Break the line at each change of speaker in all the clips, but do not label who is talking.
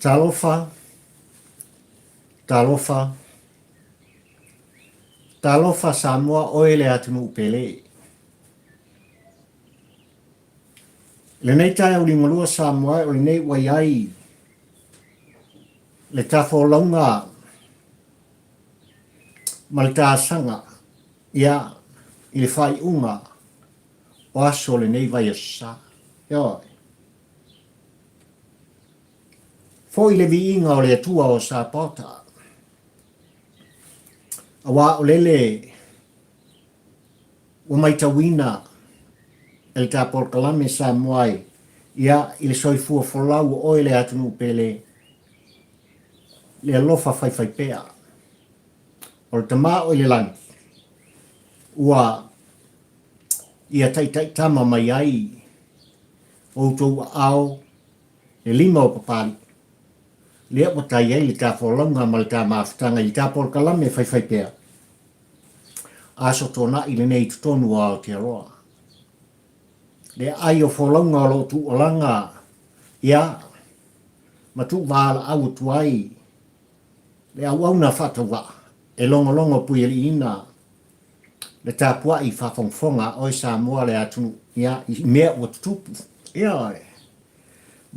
Talofa, talofa, talofa Samoa oe le atunuu pele. Lenei taeao liugalua Samoa e o lenei ua i ai le tafolauga ma le taasaga ia i le faaiuga o aso o lenei vaiaso sa. Ioe. Foi le viiga o le Atua o Sapaota, auā o lele ua maitauina e le ta polokalame Samoa ai, ia, i le soifua folau o oe le atunuu pele, le alofa faifaipea o le Tama o i le lagi, ua ia taitaitama mai ai outou aao le lima o Papalii, lea ua tai ai le ta folauga ma le ta mafutaga i le ta polokalame faifaipea. Aso Tonaʻi lenei i totonu o Aotearoa. Le aai o folauga o lo o tuualaga ia ma tuuvalaau atu ai le auauna faatauvaa e logologo puialiiina le tapuai faafogafoga a oe Samoa le atunuu ia i mea ua tutupu. Ioe.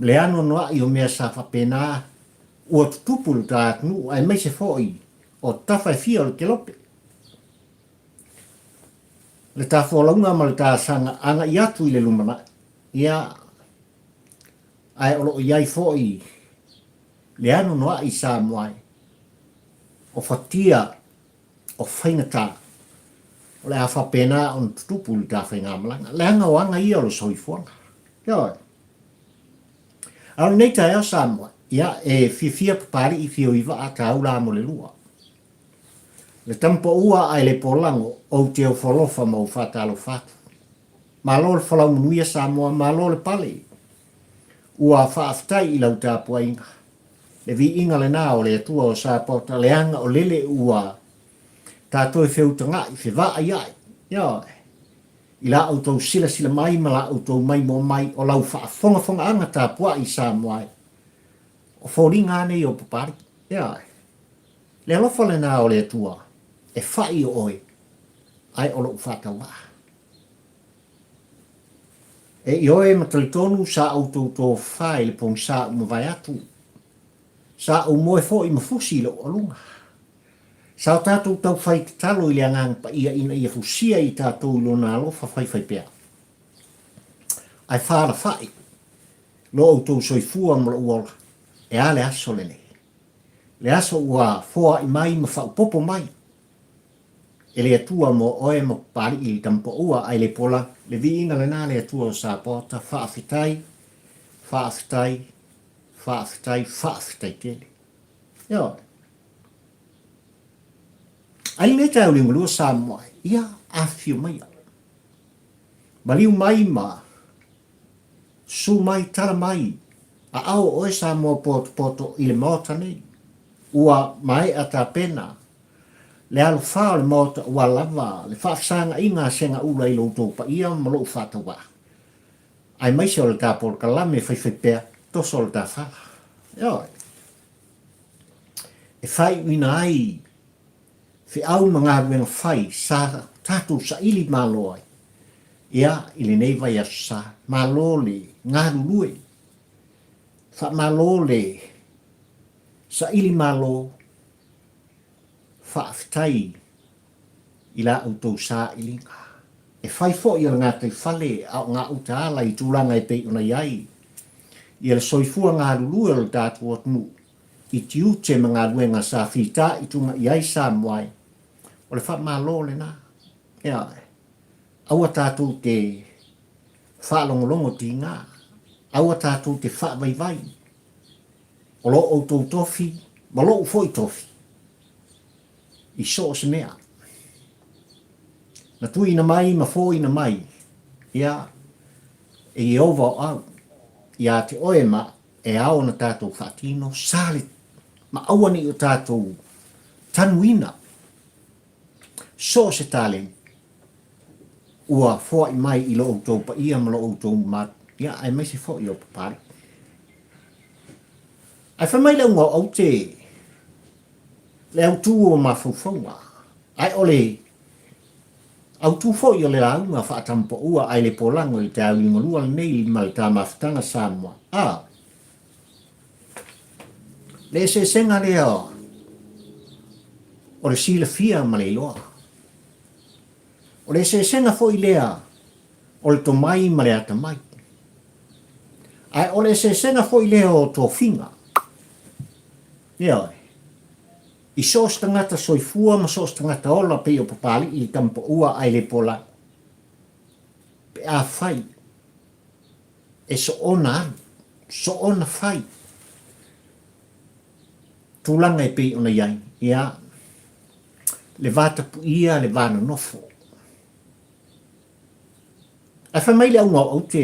Le anoanoai o mea sa faapena ua tutupu i lo ta atunuu aemaise foi o tafa e fia o le kelope. Le ta folauga ma le ta asaga agai atu i le lumanai, ia, ae o lo o i ai foi le anoanoai i Samoa e o fatia o faigata o le a faapena ona tutupu i le ta faigamalaga, leaga o aga ia o le soifuaga. Ioe. A o lenei taeao Samoa, ia, e fiafia Papalii fio i vaa taula mo le lua. Le tamapaua ae le polago, ou te ofo alofa ma ou faatalofa atu. Malo le folau manuia Samoa, malo le pale. Ua faafetai i lau tapuaiga. Le viiga lena o le Atua o Sapaota, leaga o lele ua ta toe feutagaʻi, fevaaiaʻi, ioe, i la outou silasila mai ma la outou maimoa mai o lau faafogafogaaga tapuai i Samoa e. O foliga a nei o Papalii. Ioe. Le alofa lena o le Atua e faʻi o oe ae o loʻu faatauvaa. E ioe ma talitonu sa outou tofa i le pogisa ua mavae atu. Sa ou moe foi ma fusi i lou aluga. Sa o tatou taufai tatalo i le Agaga Paia ina ia fusia i tatou i Lona alofa faifaipea. Ae faalafai lo outou soifua ma lou ola, e a le aso lenei? Le aso ua foai mai ma faaopoopo mai e le Atua mo oe ma Papalii i le tamapaua ae le pola, le viiga lena le Atua o Sapaota, faafetai, faafetai, faafetai, faafetai tele. Ioe. Ai lenei taeao liugalua Samoa, ia afifio maia. Maliu mai ma susu mai, tala mai, aao o oe Samoa potopoto i le Maota nei. Ua maea tapena le alofā o le Maota ua lava le faafesagaiga a Segaula i lo outou paia ma lou faatauvaa, aemaise o le ta polokalame faifaipea toso o le ta fala. Ioe. E faaiuina ai feau ma galuega fai sa tatou saili malo ai, ia, i lenei vaiaso sa. Malo le galulue, faamalo le saili malo, faafetai i la outou sailiga. E fai foi o le gataifale a o gauta ala i tulaga e pei ona i ai ia le soifua galulue o le tatou atunuu i tiute ma galuega sa fitaituga i ai Samoa e, o le faamalo lena. Ioe. Aua tatou te faalogologo tiga. Aua tatou te faavaivai o lo outou tofi ma lou foi tofi i so o se mea. Na tuuina mai ma foina mai, ia, e Ieova o au, iā te oe ma e ao ona tatou faatino sa le ma aua ne i o tatou tanuina so o se taleni ua foai mai i lo outou paia ma lo outou mamalu, ia, aemaise foi o Papalii. Ae fai mai le auga o aute le autū o mafaufauga, ae o le autū foi o le lauga faatamapaua ae le polago i le taeao liugalua lenei ma le ta mafutaga Samoa. A, le eseesega lea o le silafia ma le iloa. O le eseesega foi lea o le tomai ma le atamai. Ae o le eseesega foi lea o tofiga. Ioe. I so o se tagata soifua ma so o se tagata ola pei o Papalii i Tamapaua ae le Polago. Pe a fai e soona alu, soona fai tulaga e pei ona i ai, ia, le va tapuia, le va nonofo. Ae fai mai le auga o aute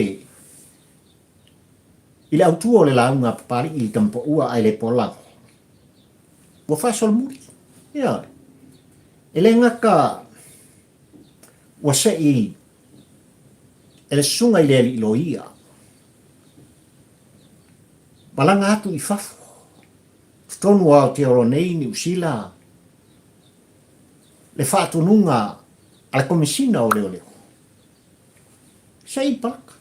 i le autu o le lauga a Papalii i le Tamapaua ae le Polago. Ua faasolomuli. Ioe. E le gata ua sei e le susuga i le alii loia malaga atu i fafo, totonu o Aotearoa nei, Niu Sila, le faatonuga a le Komesina o Leoleo. Sei palaka.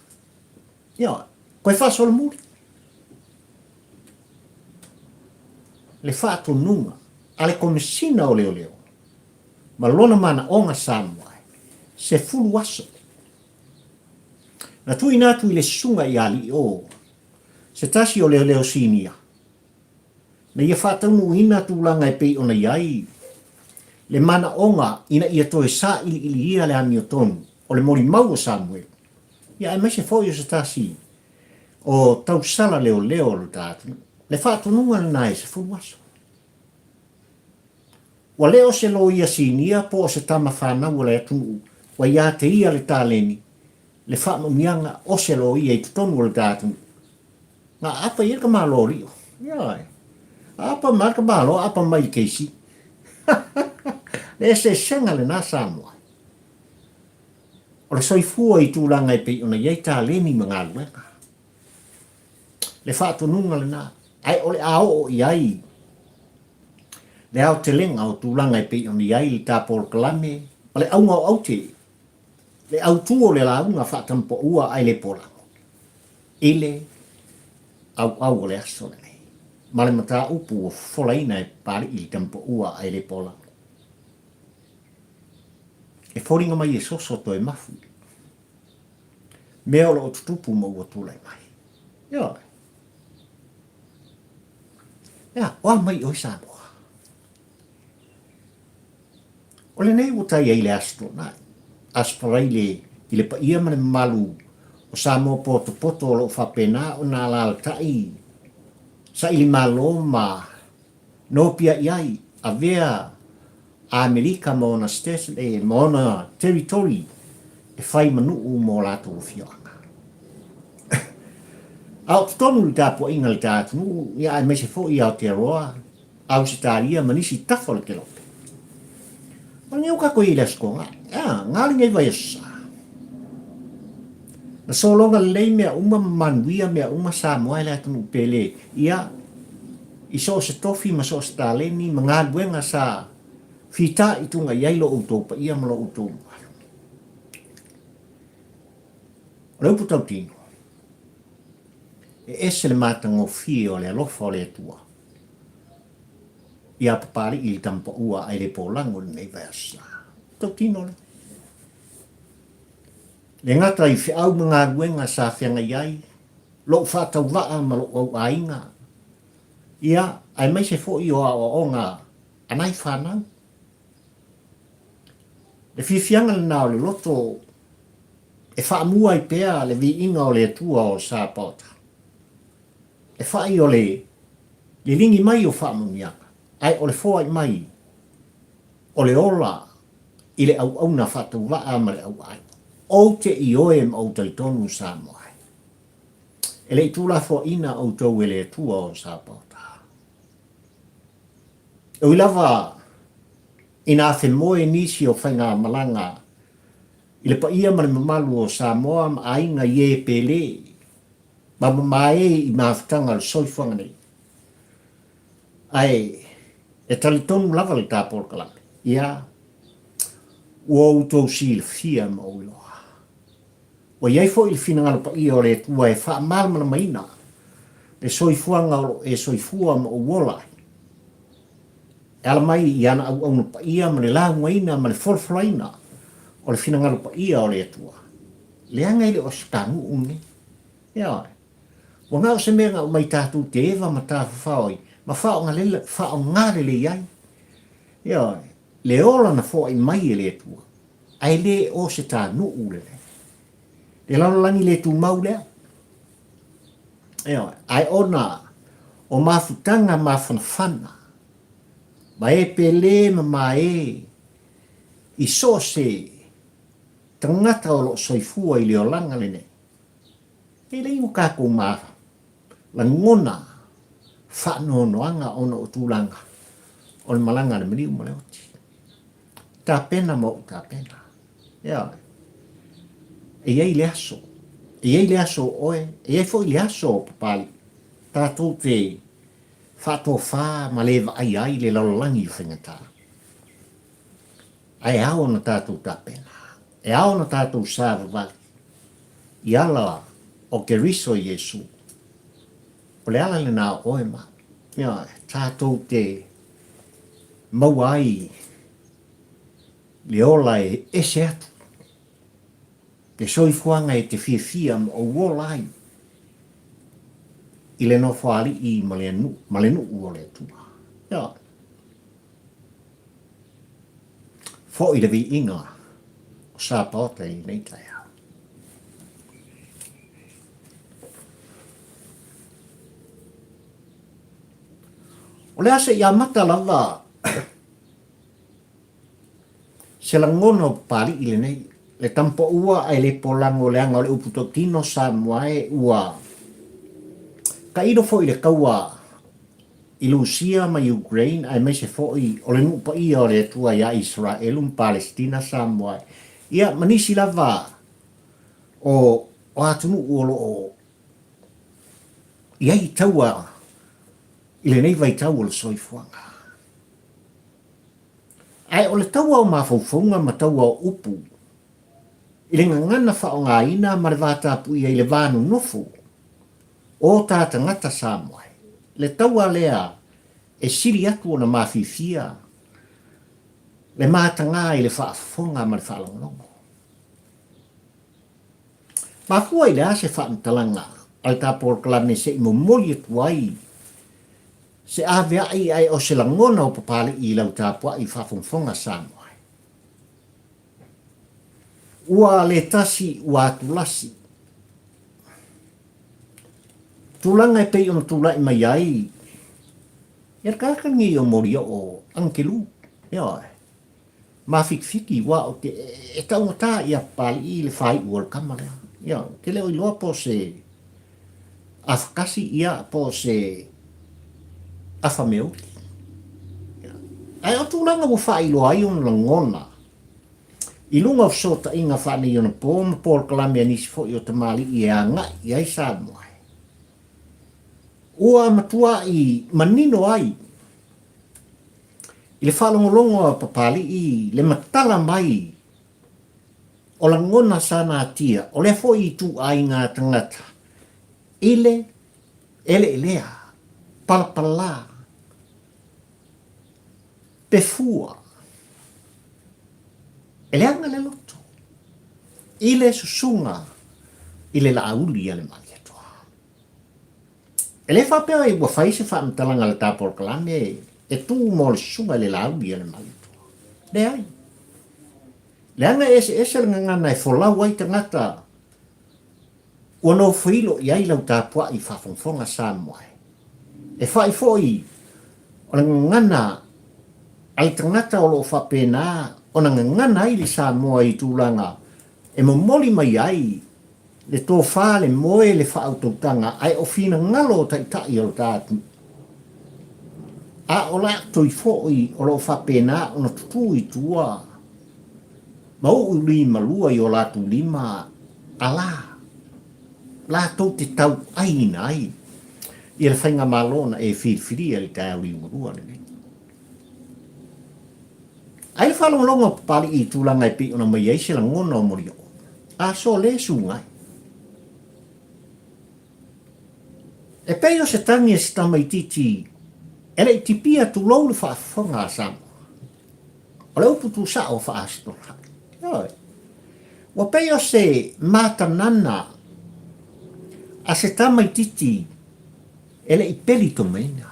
Ioe. Koe faasolomuli. Le faatonuga a le Komesina o Leoleo ma lona manaoga Samoa, 10 aso. Na tuuina atu i le susuga i alii o se tasi o leoleo sinia, na ia faataunuuina tulaga e pei ona i ai le manaoga ina ia toe sailiilia le amiotonu o le molimau o Samuelu, ia aemaise foi o se tasi o tausala leoleo o le ta atunuu. Le faatonuga lena e 10 aso. Ua le o se loia sinia po o se tama fanau o le atunuu ua ia te ia le taleni le faamanuiaga o se loia i totonu o le ta atunuu. Na aapa i ai le tamaloa o Lio. Ioe. Aapa mai le tamaloa, aapa mai i le KC. Le eseesega lena Samoa. O le soifua i tulaga e pei ona i ai taleni ma galuega. Le faatonuga lena, ae o le a oo i ai le aotelega o tulaga e pei ona i ai le ta polokalame ma le auga o aute, le autū o le lauga faatamapaua ae le polago i le auau o le aso lenei ma le mataupu ua fofolaina e Papalii le tamapaua ae le polago. E foliga mai e soso toe mafu mea o lo o tutupu ma ua tulai mai. Ioe. Ea, o a mai oe Samoa? O lenei ua tai ai le Aso Toonai, Aso Faraile i le paia ma le mamalu o Samoa potopoto o lo o faapena ona alaalatai saili malo ma nopiai ai, avea a Amerika ma ona States ma ona Territory e fai ma nuu mo latou afioaga. A o totonu i le tapuaiga a le ta atunuu, ia aemaise foi i Aotearoa, Ausetalia ma nisi tafa o le kelope. O lenei ua tatou i ai i le Aso Toonai, a, na lenei vaiaso sa. Na sologa lelei mea uma ma manuia mea uma Samoa e le atunuu pele, ia, i so o se tofi ma so o se taleni ma galuega sa fitaituga i ai lo outou paia ma lo outou mamalu. O le upu tautino, e ese le matagofie o le alofa o le Atua iā Papalii i le tamapaua ae le polago i lenei vaiaso sa. Tautino lea. Le gata i feau ma galuega sa feagai ai lou faatauvaa ma lou auaiga, ia, aemaise foi o aoaoga a nai fanau. Le fiafiaga lena o le loto. E faamua ai pea le viiga o le Atua o Sapaota, e fa'i o le liligi mai o faamanuiaga, ae o le foai mai o le ola i le auauna faatauvaa ma le auaiga. Ou te ioe ma ou talitonu Samoa e. E le i tuulafoaina outou e le Atua o Sapaota. E ui lava ina afemoe nisi o faigamalaga i le paia ma le mamalu o Samoa ma aiga i e pele ma mamae i mafutaga o le soifuaga nei, ae e talitonu lava le ta polokalame, ia, ua outou silafia ma ou iloa. Ua i ai foi le finagalo paia o le Atua e faamalamalamaina le soifuaga o lo o e soifua ma ou ola ai, e ala mai i ana auauna paia ma le laugaina ma le folafolaina o le finagalo paia o le Atua. Leaga e le o se tanuʻu lenei. Ioe. Ua na o se mea na aumai tatou te eva ma tafafao ai ma faaaoga lelei ai. Ioe. Le ola na foai mai e le Atua, ae le o se tanuʻu lenei. Le lalolagi le tumau lea. Ioe. Ae ona o mafutaga mafanafana ma e pele ma mae i so o se tagata o lo o soifua i le olaga lenei, e leai o tatou ma lagona faanoanoaga ona o tulaga o le malaga a le maliu ma le oti. Tapena ma ou tapena. Ioe. E i ai le aso. E i ai le aso o oe, e i ai foi le aso o Papalii. Tatou te faatofa ma le vaaia ai le lalolagi faigata. Ae ao ona tatou tapena. E ao ona tatou savavali i ala o Keriso Iesu. O le ala lena o oe ma au. Ioe, tatou te maua ai le ola e ese atu, le soifuaga e te fiafia ma ou ola ai i le Nofoalii ma le ma le nuu o le Atua. Ioe. Foi le viiga o Sapaota i lenei taeao. O le a se i amata lava se lagona o Papali'i lenei, le tamapaua ae le polago leaga o le upu tautino Samoa e ua tailo foi i le taua i Lusia ma Ukraine aemaise foi o le nuu paia o le Atua ia Isaraelu ma Palesitina Samoa ia ma nisi lava o atunuu o lo o i ai taua i lenei vaitau o le soifuaga. Ae o le taua o mafaufauga ma taua o upu i le gagana faaaogaina ma le vatapuia i le va nonofo o ta tagata Samoa, le taua lea e sili atu ona mafiafia le mataga i le faafofoga ma le faalogologo. Mafua i le a se faamatalaga a le ta polokalame se i momoli atu ai se avea'i ae o se lagona o Papali'i i lau tapua'i faafogafoga Samoa. Ua le tasi ua atulasi. Tulaga e pei ona tulai mai ai ia le tagata lenei o Molioo Angelu, ioe, mafitifiti aua ou te, e taugata ia Papali'i le faaiu o le tama lea. Ioe, ou te le o iloa po o se afakasi ia po o se afa meauli. Ae o tulaga ua faailoa ai ona lagona i luga o fesootaiga faaneionapo ma polokalame a nisi foi o tamalii e agai i ai Samoa, ua matuai manino ai i le faalogologo a Papalii le matala mai o lagona sa natia o lea foi ituaiga tagata i le eleelea, palapala, pefua, e leaga le loto i le susuga i le laauli a le Malietoa. E le faapea ua fai se faamatalaga a le ta polokalame e tu mo le susuga i le laauli a le Malietoa. Leai. Leaga e eseese le gagana e folau ai tagata. Ua nofoilo i ai lau tapuai faafogafoga Samoa e. E fa'i foi o le gagana a le tagata o lo o faapena ona gagana ai le Samoa i tulaga e momoli mai ai le tofa, le moe, le faautautaga ae o finagalo o taitai o le ta atunuu. A o latou foi o lo o faapena ona tutū i tua ma uu limalua i o latou lima alā latou te tauaiina ai ia le faigamalo na e filifilia i le taeao liugalua lenei. Ai le faalogologo a Papalii i tulaga e pei ona mai ai se lagona o Molioo, a sole sugai. E pei o se tagi a se tamaitiiti e le i tipia tulou le faafofoga a Samoa. O le upu tuusao faa-Asotola. Ioe. Ua pei o se matanana a se tamaitiiti e le i peli tomaina.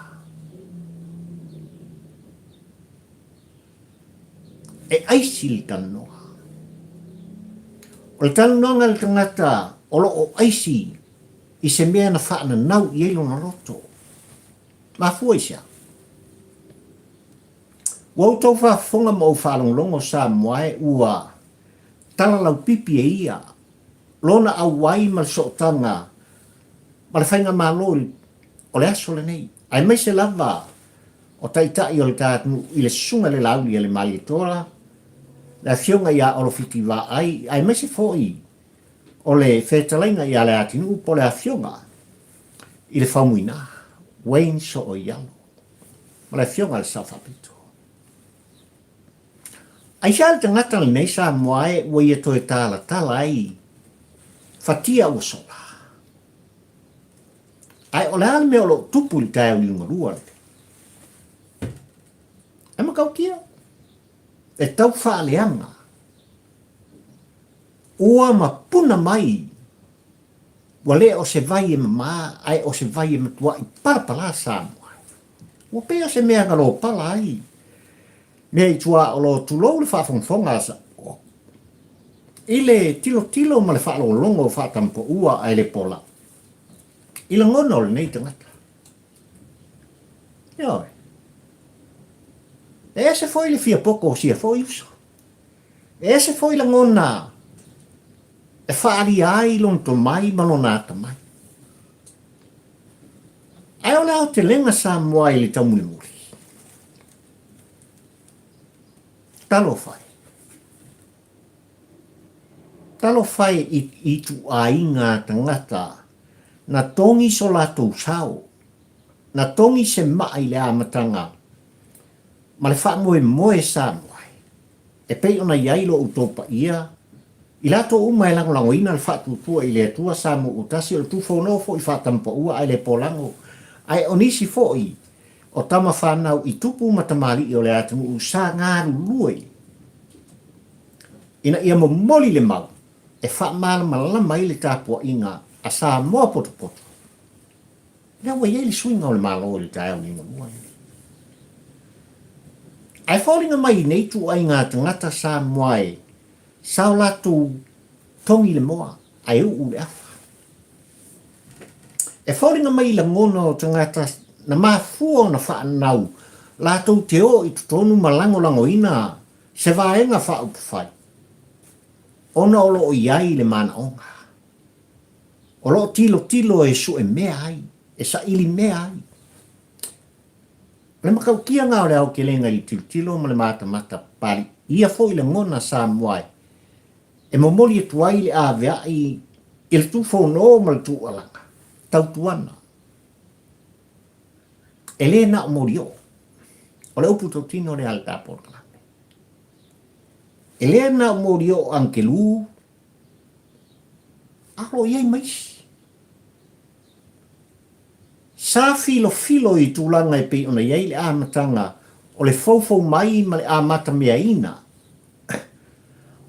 E aisi le talanoa. O le talanoaga a le tagata o lo o aisi i se mea na faananau i ai lona loto. Mafua i se a? Ua outou faafofoga ma ou faalogologo Samoa e ua talalaupipi e ia lona auai ma le sootaga ma le faigamalo o le aso lenei, aemaise lava o taitai o le ta atunuu i le Susuga i le Laauli a le Malietoa, le Afioga ia Olo Fiti Vaai, aemaise foi o le fetalaiga ia Leatinuu po o le Afioga i le Faumuina, Wayne Sooialo, ma le Afioga i le Sao Faapito. Aisea le tagata lenei Samoa e ua ia toe talatala ai fatia ua sola? Ae o le a le mea o lo o tupu i le taeao liugalua lenei? E matautia, e tau faaleaga, ua mapuna mai, ua le o se vai e mama, ae o se vai e matuai palapala Samoa. Ua pei o se mea na lopala ai mea i tua o lo tulou le faafogafoga a Samoa i le tilotilo ma le faalogologo faatampaua ae le pola i lagona o lenei tagata. Ioe. E ese foi le fia poto o sia foi uso. E ese foi lagona e faaalia ai lona tomai ma lona atamai. Ae o le aotelega Samoa i le taumulimuli. Talofa e. Talofa e i ituaiga tagata na togi so latou sao, na togi se maa i le amataga ma le faamoemoe Samoa e. E pei ona i ai lo outou paia, i latou uma e lagolagoina le faatuatua i le Atua Samoa ua tasi, o le tufono foi faatampaua ae le polago, ae o nisi foi o tama fanau i tupu ma tamalii o le atunuu sa galulue ina ia momoli le mau e faamalamalama ai le tapuaiga a Samoa potopoto. Lea ua i ai le suiga o le Malo i le taeao liugalua lenei. Ae foliga mai i nei ituaiga tagata Samoa e sa o latou togi le moa ae uu le afa. E foliga mai i lagona o tagata na mafua ona faanau latou te o i totonu ma lagolagoina se vaega faaupufai ona o lo o i ai le manaoga. O lo o tilotilo e sue mea ai, e saili mea ai. O le matautia na o le aotelega i le tilotilo ma le matamata papali ia foi lagona Samoa e momoli atu ai le aveai i le tufono ma le tuualaga, tautuana. E le na o molioo. O le upu tautino lea a le ta polokalame. E le na o molioo angelū, A o lo o i ai ma isi. Sa filofilo i tulaga e pei ona i ai le amataga o le foufou mai ma le amatameaina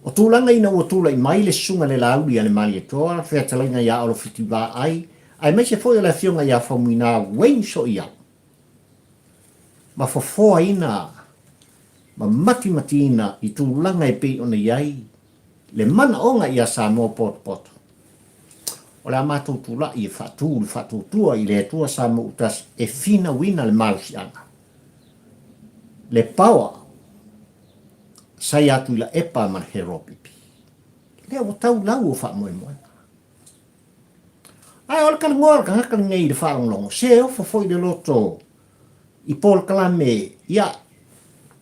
o tulaga ina ua tulai mai le Susuga i le Laauli a le Malietoa, le Featalaiga ia Olo Fiti Vaai, aemaise foi o le Afioga ia Faumuina Wayne Soiau, ma fofoaina ma matimatiina i tulaga e pei ona i ai le manaoga ia Samoa potopoto. O le a matou tulai e faatu le faatuatua i le Atua Samoa-utasi e finauina le malosiaga, le power sa ia Tuilaepa ma le Heropipi. Lea ua tau lau o faamoemoega. Ae o le talanoa a le tagata lenei i le faalogologo, se e ofo foi le loto i polokalame, ia,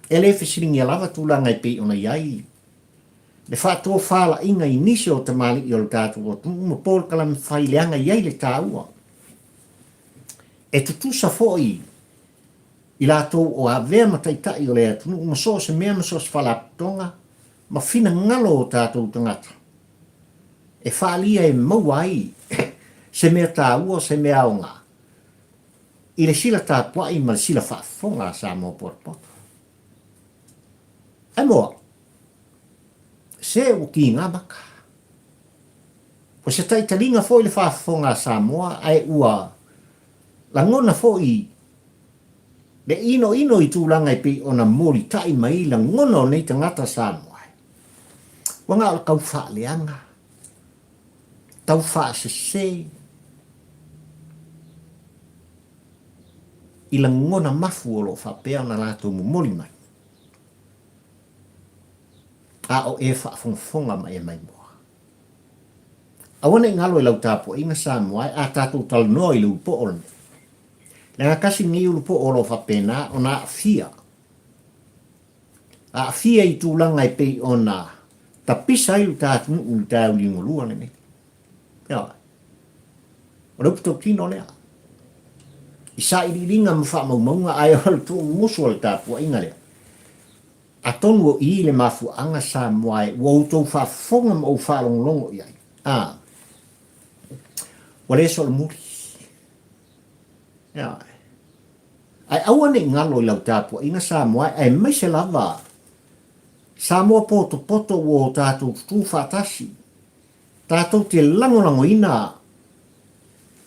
e le fesiligia lava tulaga e pei ona i ai le faatofalaiga i nisi o tamalii o le tatou atunuu ma polokalame fai leaga i ai le taua. E tutusa foi i latou o avea ma taitai o le atunuu ma so o se mea ma so o se faalapotopotoga ma finagalo o tatou tagata e faaalia e maua ai se mea taua, se mea aoga i le sila tapuai ma le sila faafofoga a Samoa potopoto. Ae mo au, se ua kiga maka. O se taitaliga foi le faafofoga a Samoa ae ua lagona foi le inoino i tulaga e pei ona molitai mai lagona o nei tagata Samoa. Ua na o le tau faaleaga, tau faasese i lagona mafu o lo o faapea ona latou momoli mai. A o e faafogafoga ma e maimoa. Aua ne i galo i lau tapuaiga Samoa e a tatou talanoa i le ulupoo lenei. Leaga tasi lenei ulupoo o lo o faapena ona aafia. Aafia i tulaga e pei ona tapisa ai lo ta atunuu i le taeao liugalua lenei. Ioe. O le upu tautino lea. I sailiiliga ma faamaumauga ae o le tuumumusu o le tapuaiga lea. Atonu o i le mafuaaga Samoa e ua outou faafofoga ma ou faalogologo i ai. A. Ua le solomuli. Ioe. Ae aua ne i galo i lau tapuaiga Samoa aemaise lava Samoa potopoto ua o tatou tutū faatasi, tatou te lagolagoina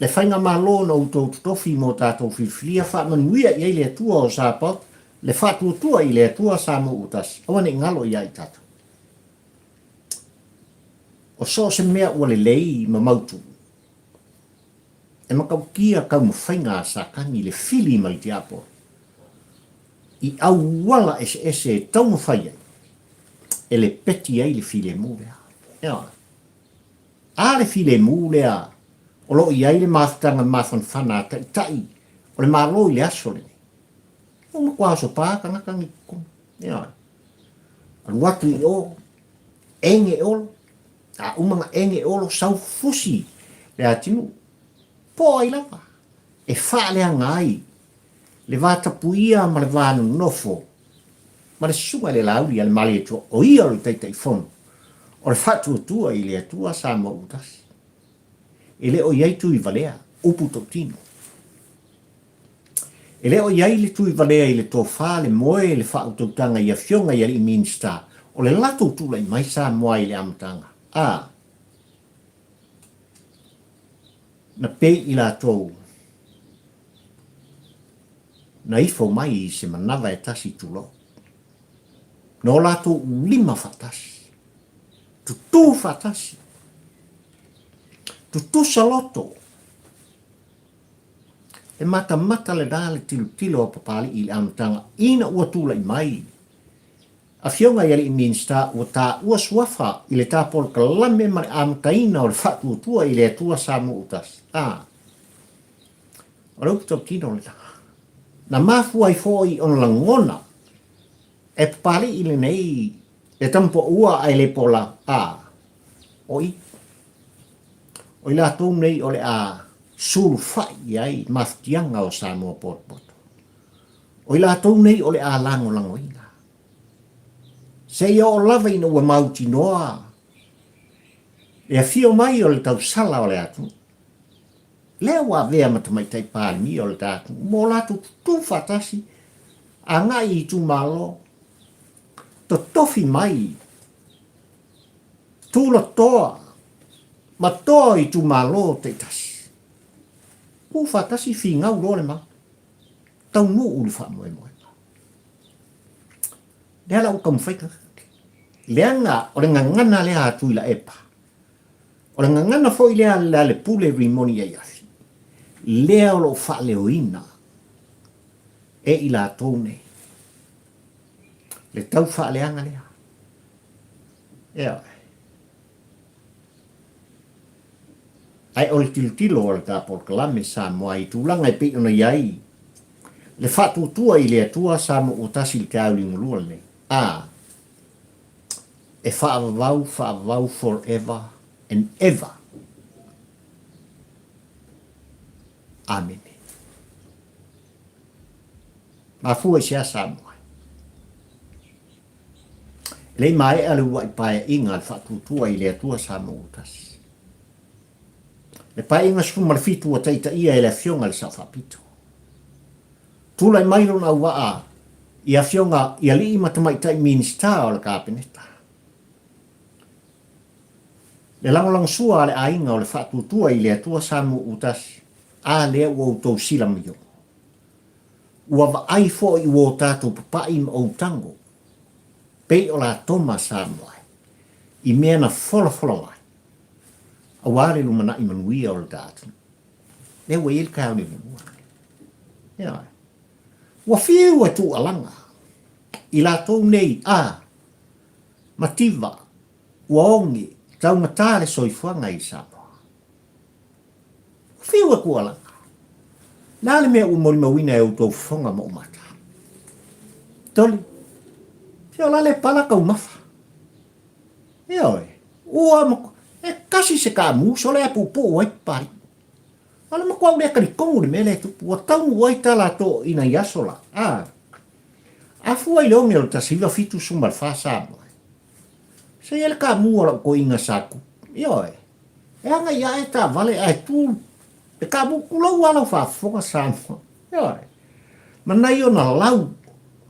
le Faigamalo na outou totofi mo tatou filifilia, faamanuia i ai le Atua o Sapaot, le faatuatua i le Atua Samoa ua tasi, aua ne i galo ia i tatou. O so o se mea ua lelei ma mautu, E matautia taumafaiga a Satani le fili mai Tiapolo i auala eseese e taumafai ai e lepeti ai le filemu lea. Ioe. A le filemu lea o lo o i ai le mafutaga mafanafana a taitai o le Malo i le aso lenei. Ua matua osopa tagata nei i totonu. Ioe. Alu atu i o, ege olo, A uma na ege olo sau fusi le atinuu, po o ai lava e faaleaga ai le va tapuia ma le va nonofo ma le susuga i le Laauli a le Malietoa, o ia o le Taitaifono o le Faatuatua i le Atua Samoa ua tasi. E le o i ai tui valea, upu tautino. E le o i ai le tui valea i le tofa, le moe, le faautautaga i afioga i alii Minisita o le latou tulai mai Samoa i le amataga, a na pei i latou na ifo mai i se manava e tasi tulou. Na o latou lima faatasi, tutū faatasi, tutusa loto, E matamata lena le tilotilo a Papalii i le amataga ina ua tulai mai Afioga i alii Minisita ua taua suafa i le ta polokalame ma le amataina o le faatuatua i le Atua Samoa ua tasi. A. O le upu tautino lena. Na mafua ai foi ona lagona e Papalii lenei le tamapoua ae le pola. A. O i. O i latou nei o le a sulufai i ai mafatiaga o Samoa potopoto. O i latou nei o le a lagolagoina. Seia oo lava ina ua mautinoa le afio mai o le tausala o le atunuu. Lea ua avea ma tamaitai Palemia o le ta atunuu mo latou tutū faatasi agai i itumalo, totofi mai Tulatoa ma toa o itumalo taitasi. Ku faatasi finau loa le Maota. Taunuu le faamoemoega. Lea la ua taumafai tagata. Leaga o le gagana lea a Tuilaepa. O le gagana foi lea a le Lealepule Rimoni Aiafi, lea o lo o faaleoina e i latou nei le tau faaleaga lea. Ioe. Ae o le tilotilo a le ta polokalame Samoa i tulaga e pei ona i ai le faatuatua i le Atua Samoa ua tasi i le taeao liugalua lenei, a e faavavau faavavau forever and ever. Amene. Mafua i se a Samoa? E le i maea le uluai paeaiga a le Faatuatua i le Atua Samoa ua tasi. Le paeaiga 17 ua taitaia e le Afioga i le Sao Faapito. Tulai mai lona auvaa i Afioga i alii ma tamaitai Minisita o le Kapeneta. Le lagolagosua a le aiga o le Faatuatua i le Atua Samoa ua tasi, a lea ua outou silamio. Ua vaai foi ua o tatou papai ma ou tago, pei o Latoma Samoa i mea na folafola mai, aua le lumanai manuia o le ta atunuu. Lea ua i ai le taeao nei muamua. Ioe. Ua fiu e tuualaga i latou nei a mativa ua oge taugata le soifuaga i Samoa. Fiu e kualaga. Le a le mea ua molimauina e outou fofoga ma ou mata? Toli. Se o la le pala taumafa. Ioe. Ua ma, e kasi se kaamu, sole a puupuu ai papalii. A o le matua le talitonu i le mea lea e tupu, ua taunuu ai tala a toeaiina i aso la. A, a fua i le 6 o le 1974 Samoa, se i ai le kaamu a lau toeaina sa tupu. Ioe. E agai ae taavale ae tu le kaamu, tulou lava lau faafofoga Samoa. Ioe. Ma nai ona lau,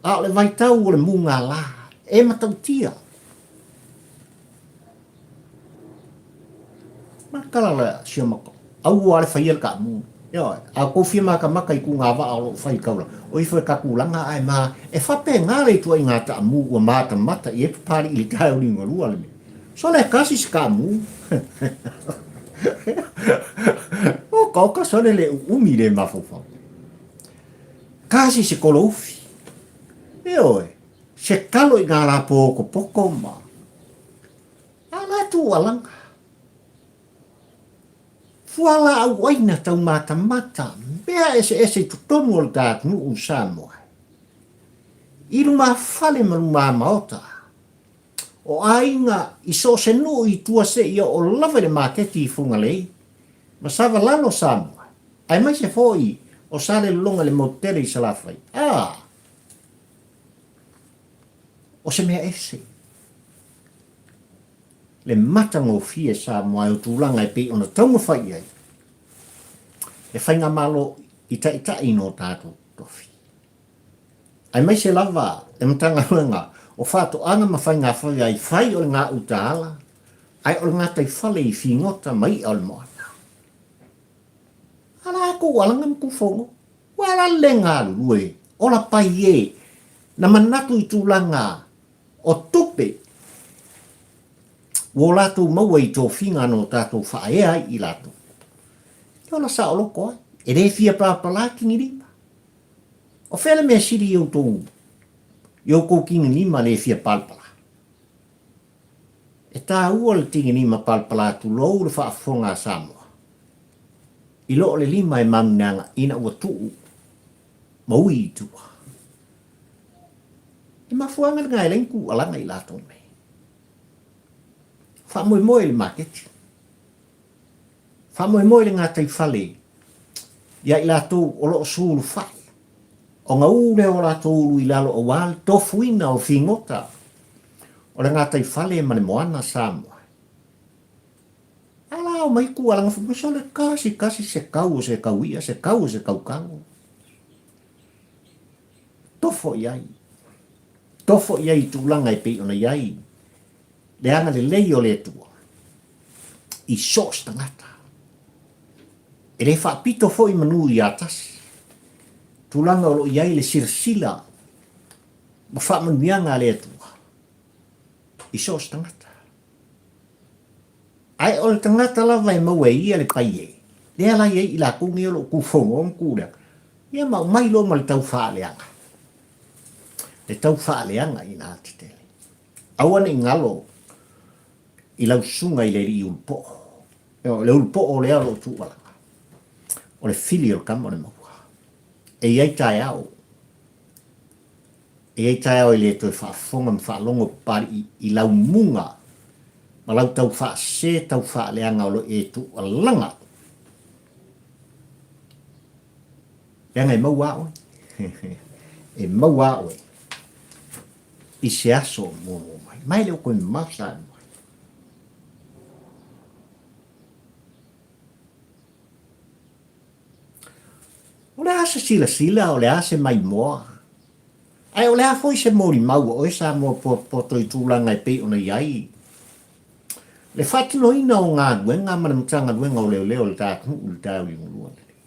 a o le vaitau o le mugala, e matautia. Ma le tala la si o matou, aua le faia le kaamu. Ioe, a outou fia matamata i tugavaa o lo o fai i taulaga, o ifo e tatulaga ae ma e faapena le ituaiga taamu ua matamata i ai Papalii i le taeao liugalua lenei. Sole e kasi se kaamu. Oka oka sole le uumi le mafaufau. Kasi se koloufi. Ioe, se kalo i ngā rā pōkopoko ma. A la tūalaga. Fualaau aina taumatamata, mea eseese i totonu o le ta atunuu Samoa. I lumafale ma lumamaota, o aiga i so o se nuu i tua seia oo lava i le maketi i Fugalei ma Savalalo Samoa, aemaise foi o Salelologa i le motu tele i Salafai. A! O se mea ese le matagofie Samoa e o tulaga e pei ona taumafai i ai le Faigamalo i taitai no tatou tofi. Aemaise lava le Matagaluega o Faatoaga ma Faigafaiva i fai o le gauta-ala ae o le gataifale i figota ma i'a o le moana. A la kou alaga ma kufogo, ua la le galulue, ola pai e, na manatu i tulaga o tupe ua o latou maua i tofiga na o tatou faaea ai i latou. E ola saoloko ai, e le fia palapala tigilima. O fea le mea sili i outou, i outou tigilima le fia palapala? E tāua le tigilima palapala tulou le faafofoga a Samoa. I loo le lima e manuneaga ina ua tuu ma ui i tua. E mafuaaga lena e leai ni tuualaga i latou nei. Faamoemoe i le maketi. Faamoemoe i le gataifale ia i latou o lo o sulufai, ona u lea o latou ulu i lalo aua le tofuina o figota o le gataifale ma le moana Samoa. A la omai tuualaga fai mai, sole kasi kasi se kau o se kau i'a, se kau o se kau talo. Tofo i ai. Tofo i ai i tulaga e pei ona i ai le agalelei o le Atua i so o se tagata. E le faapito foi manu ia tasi. Tulaga o lo o i ai le silasila ma faamanuiaga a le Atua i so o se tagata. Ae o le tagata lava e maua e ia le paie, lea la e i ai i latou nei o lo o tufonoa ma tu leaga, ia ma aumai loa ma le tau faaleaga, le tau faaleaga i ina tetele. Aua ne i galo i lau susuga i le alii ulupoo. O le ulupoo lea o lo o tuualaga, o le fili o le tama o le maua. E i ai taeao, E i ai taeao e le toe faafofoga ma faalogo Papalii i lau muga ma lau tau faasese tau faaleaga o lo e tuualaga atu. Leaga e maua a oe. E maua a oe i se aso o muamua mai. Ma e le o toe mamao Samoa. O le a se silasila, o le a se maimoa, ae o le a foi se molimau a oe Samoa potopoto i tulaga e pei ona i ai le faatinoina o galuega ma le Matagaluega o Leoleo o le ta atunuu i le taeao liugalua lenei.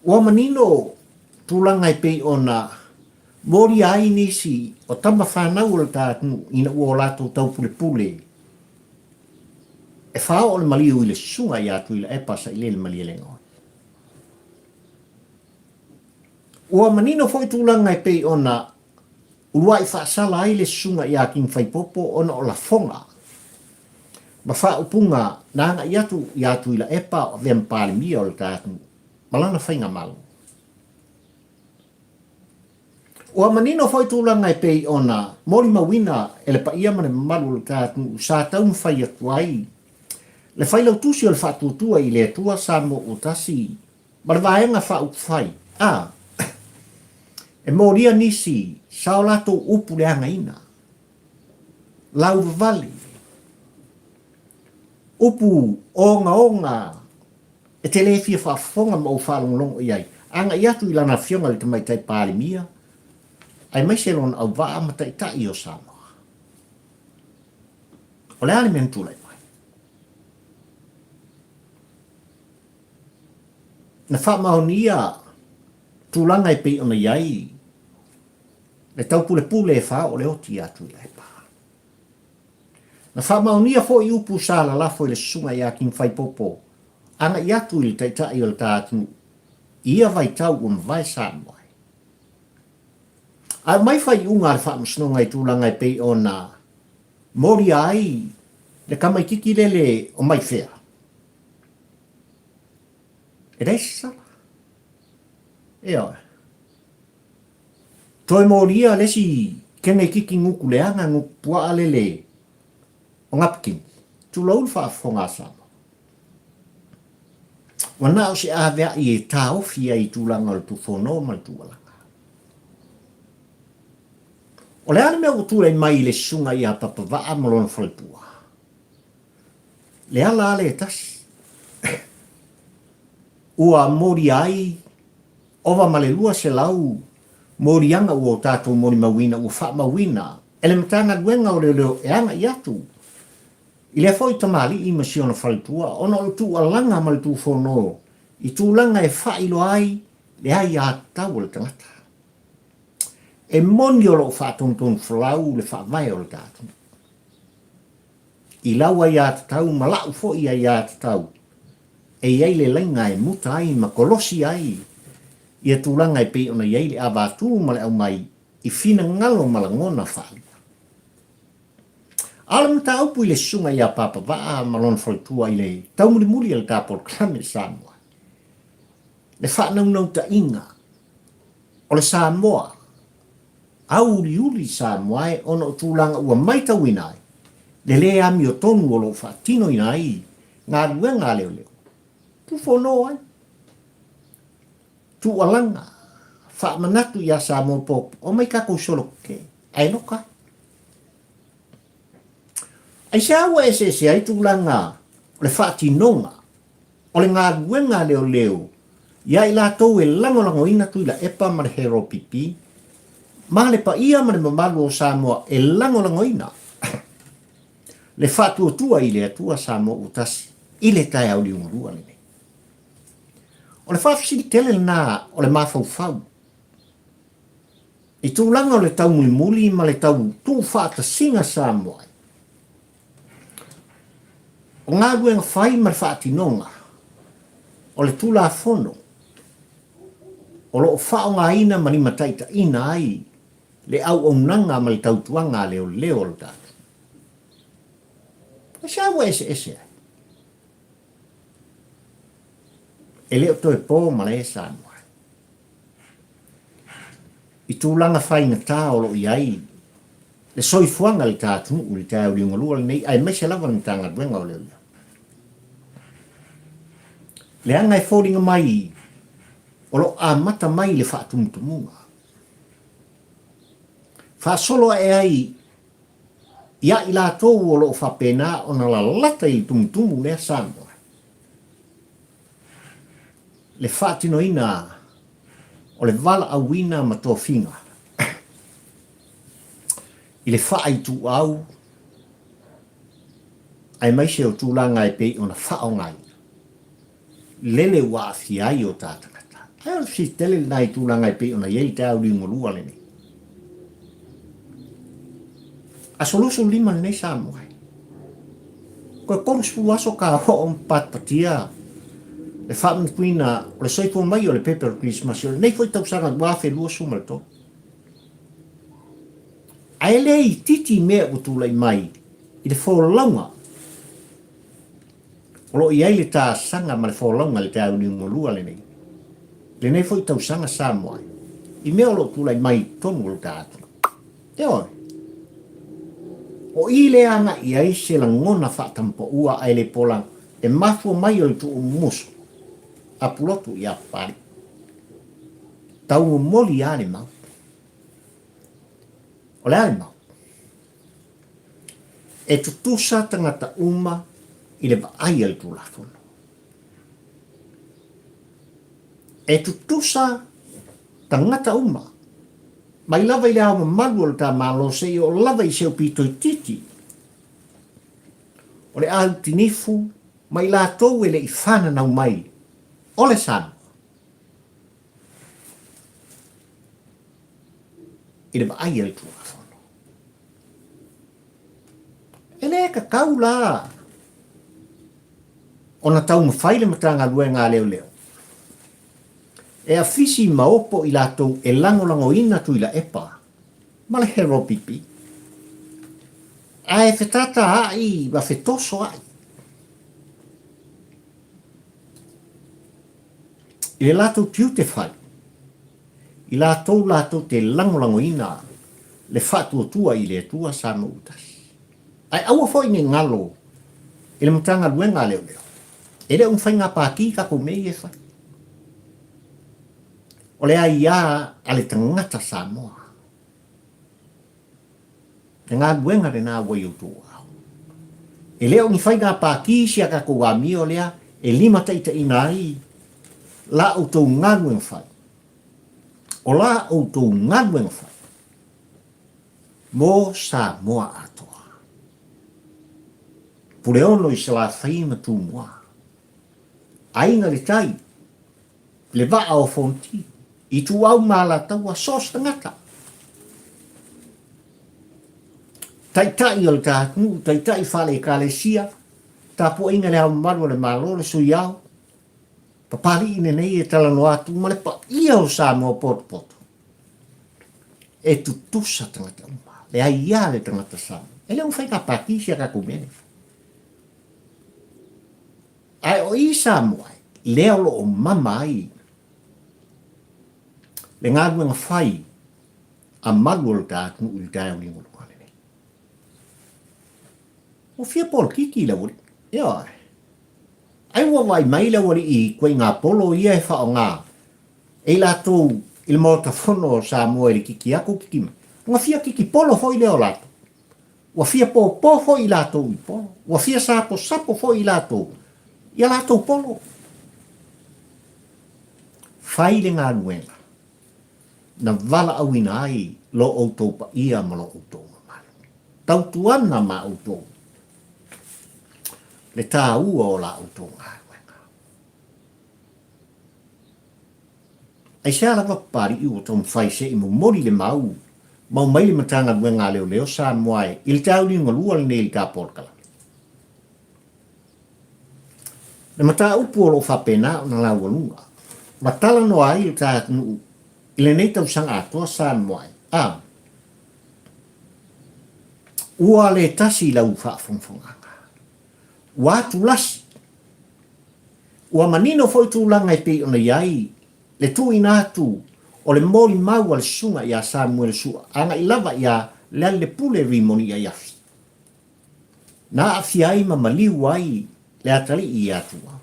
Ua manino tulaga e pei ona molia ai nisi o tama fanau o le ta atunuu ina ua o latou taupulepule E faaoo le maliu i le susuga ia Tuilaepa Sailele Malielegaoi. Ua manino foi tulaga e pei ona uluai faasala ai le susuga ia King Faipopo ona o lafoga ma faaupuga na agai atu ia Tuilaepa o avea ma Palemia o le ta atunuu ma lana faigamalo. Ua manino foi tulaga e pei ona molimauina e le paia ma le mamalu o le ta atunuu sa taumafai atu ai le Failautusi o le Faatuatua i le Atua Samoa Ua Tasi ma le Vaega Faaupufai a e molia nisi sa o latou upu leagaina, lauvavale, upu ogaoga E te le fia faafofoga ma ou faalogologo i ai, agai atu i lana Afioga i le Tamaitai Palemia, aemaise lona auvaa ma taitai o Samoa. O le a le mea na tulai mai? Na faamaonia tulaga e pei ona i ai le taupulepule e faaoo le oti ia Tuilaepa. Na faamaonia foi upu sa lalafo i le susuga ia King Faipopo agai atu i le taitai o le ta atunuu i ia vaitau ua mavae Samoa ai. Ae aumai faaiuga a le Faamasinoga i tulaga e pei ona molia ai le tamaititi lele o Maifea. E leai se sala. Ioe. Toe molia le isi keneititi gutu leaga gutu puaa lele o Ngapikini. Tulou le faafofoga a Samoa. Ua na o se aveai e taofi ai i tulaga o le tufono ma le tuualaga. O le a le mea ua tulai mai i le susuga ia Papavaa ma lona faletua? Le ala a le tasi. Ua molia ai Ova ma le 200 moliaga ua o tatou molimauina ua faamauina e le Matagaluega o Leoleo e agai atu i lea foi tamalii ma si ona faletua ona o le tuualaga ma le tufono i tulaga e faailoa ai le aiatatau a le tagata. E moni o lo o faatonutonu folau le faavae o le ta atunuu. I lau aiatatau ma la'u foi aiatatau, e i ai le laina e muta ai ma kolosi ai ia tulaga e pei ona i ai le avatu ma le aumai i finagalo ma lagona faaalia. A o le mataupu i le susuga ia Papa Vaa ma lona faletua i le taumulimuli a le ta polokalame Samoa, le faanaunautaiga o le Samoa Auliuli Samoa e ona o tulaga ua maitauina ai le lē amiotonu o lo o faatinoina ai galuega a leoleo, tufono ai, tuualaga, faamanatu iā Samoa po omai tatou soloke ae loka ai. Aisea ua eseese ai tulaga o le faatinoga o le galuega a leoleo iā i latou e lagolagoina Tuilaepa ma le Heropipi ma le paia ma le mamalu o Samoa e lagolagoina le faatuatua i le Atua Samoa ua tasi i le taeao liugalua lenei. O le faafesili tele lena o le mafaufau i tulaga o le taumulimuli ma le tau tuufaatasiga Samoa ai. O galuega fai ma le faatinoga o le Tulafono o lo o faaaogaina ma limataitaiina ai le auaunaga ma le tautuaga a leoleo o le tatou. Aisea ua eseese ai? E le o toe po malae Samoa i tulaga faigata o lo o i ai le soifuaga i le ta atunuu i le taeao liugalua lenei aemaise lava le Matagaluega o Leoleo. Leaga e foliga mai o lo o amata mai le faatumutumuga. Faasolo ae ai ia i latou o lo o faapena ona lalata i le tumutumu lea Samoa le faatinoina o le valaauina ma tofiga i le faaituau aemaise o tulaga e pei ona faaaogaina lele ua aafia ai o ta tagata. Ae o le fesili tele lena i tulaga e pei ona i ai le taeao liugalua lenei. Aso 25 lenei Samoa. Toe 30 aso ka oo ma patipatia le faamanatuina o le soifua mai o le pepe o le Kerisimasi o lenei foi tausaga 2023. Ae le itiiti mea ua tulai mai i le folauga O lo o i ai le taasaga ma le folauga i le taeao liugalua lenei, lenei foi tausaga Samoa, i mea o lo o tulai mai i totonu o le ta atunuu. Ioe. O i lea agai i ai se lagona faatamapaua ae le pola e mafua mai o le tuumumusu a Pulotu ia Papalii. Tau momoli a le mau. O le a le mau? E tutusa tagata uma i le vaai a le Tulafono. E tutusa tagata uma, mai lava i le ao mamalu o le ta Malo seia oo lava i se upito itiiti o le autinifu ma i latou e le i fananau mai o le Samoa i le vaai a le Tulafono. E le tatau la ona taumafai le Matagaluega a Leoleo e afisi ma opo i latou e lagolagoina Tuilaepa ma le HeroPP, ae fetataai ma fetosoai i le latou tiute fai. I latou latou te lagolagoina le faatuatua i le Atua Samoa ua tasi. Ae aua foi ne i galo i le Matagaluega a Leoleo, e le o ni faiga pati tatou mea ia e fai. O le aia a le tagata Samoa. Le galuega lena ua i outou aao. E le o ni faiga pati si a tatou amio lea e limataitaiina ai la outou galuega fai. O la outou galuega fai mo Samoa atoa. Puleono i Salafai ma Tumua. Aiga i le tai, le vaa o Fonoti, Ituau ma Alataua, so o se tagata. Taitai o le ta atunuu, taitai faale-ekalesia, tapuaiga i le Ao Mamalu o le Malo, le Sui Ao, Papalii lenei e talanoa atu ma le paia o Samoa potopoto. E tutusa tagata uma, le aia le tagata Samoa. E le o mafai na pati si a tatou mea nei. Ae o i Samoa, lea o lo o mama ai le galuega fai a malu o le ta atunuu i le taeao liugalua lenei. Ua fia polokiki le aualii. Ioe. Ai ua vaai mai le aualii i ituaiga polo ia e faaaoga e i latou i le Maota Fono o Samoa i le kiki atu kiki mai. Ona fia kiki polo foi lea o latou. Ua fia pōpō foi i latou i polo. Ua fia saposapo foi i latou i a latou polo. Fai le galuega na valaauina ai lo outou paia ma lo outou mamalu. Tautuana ma outou le taua o la outou galuega. Aisea lava Papalii ua taumafai se i momoli le mau mau mai le Matagaluega a Leoleo Samoa e i le taeao liugalua lenei i le ta polokalame? Le mataupu o lo o faapena ona laualuga ma talanoa ai le ta atunuu i lenei tausaga atoa Samoa e a ua le tasi i lau faafogafogaga. Ua atulasi. Ua manino foi tulaga e pei ona i ai le tuuina atu o le molimau a le susuga ia Samuele Sua agai lava ia Lealailepule Rimoni Aiafi. Na aafia ai ma maliu ai le atalii ia Tuau.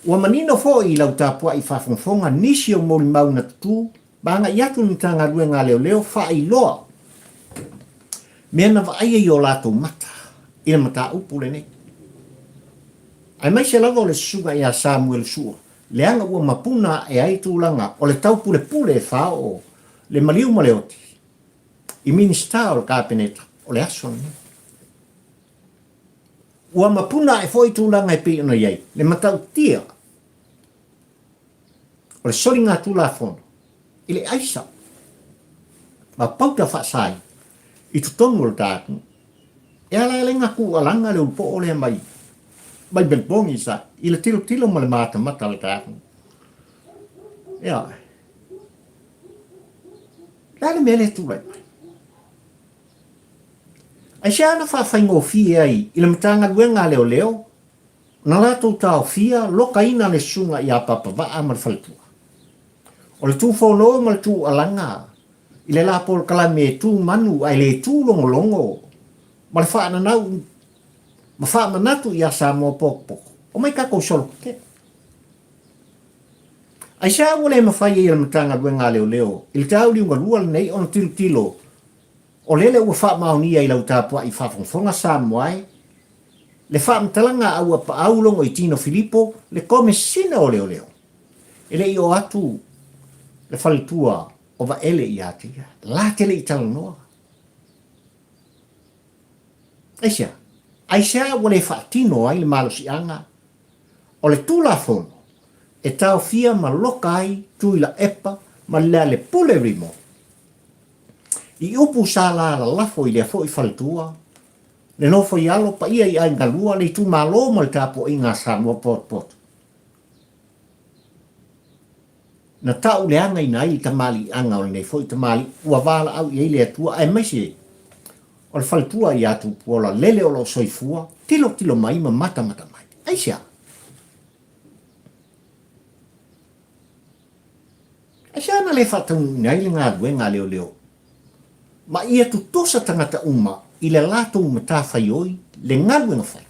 Ua manino foi i lau tapuai faafogafoga nisi o molimau na tutū ma agai atu i le Matagaluega a Leoleo faailoa mea na vaaia i o latou mata i le mataupu lenei. Aemaise lava o le susuga ia Samuel Sua, leaga ua mapuna ae ai tulaga o le taupulepule e faaoo le maliu ma le oti i Minisita o le Kapeneta o le aso lenei. Ua mapuna ae foi tulaga e pei ona i ai le matautia o le soligatulafono i le aisa ma pauta faasai i totonu o le ta atunuu. E ala ai na tuualaga le ulupoo lea mai mai Melbourne sa i le tilotilo ma le matamata a le ta atunuu. Ia, le a le mea lea e tulai mai? Aisea na faafaigofie ai i le Matagaluega a Leoleo na latou taofia lokaina le susuga ia Papavaa ma le faletua? O le tufono ma le tuualaga i le la polokalame e tu manu ae le tu logologo ma le faananau ma faamanatu ia Samoa potopoto, omai tatou solo tetele. Aisea ua le mafai ai e le Matagaluega a Leoleo i le tauliugalua lenei ona tilotilo o lele ua faamaonia i lau tapuai faafogafoga Samoa e le faamatalaga a Auapaau Logoitino Filipo le Komesina o Leoleo e le i oo atu le faletua o Vaele ia te ia la te le i talanoa. Aisea? Aisea ua le faatino ai le malosiaga o le Tulafono e taofia ma loka ai Tuilaepa ma Lealepule Rimore i upu sa lalalafo i lea foi faletua, le nofoialo paia i Aigalua, le itumalo ma le tapuaiga a Samoa potopoto. Na tau leagaina ai le tamaliiaga o lenei foi tamalii ua valaau i ai le Atua aemaise o le faletua ia Tupuola lele o lo o soifua, tilotilo mai ma matamata mai. Aisea? Aisea na le faataunuuina ai le galuega a leoleo ma ia tutusa tagata uma i le latou matafaioi le galuega fai?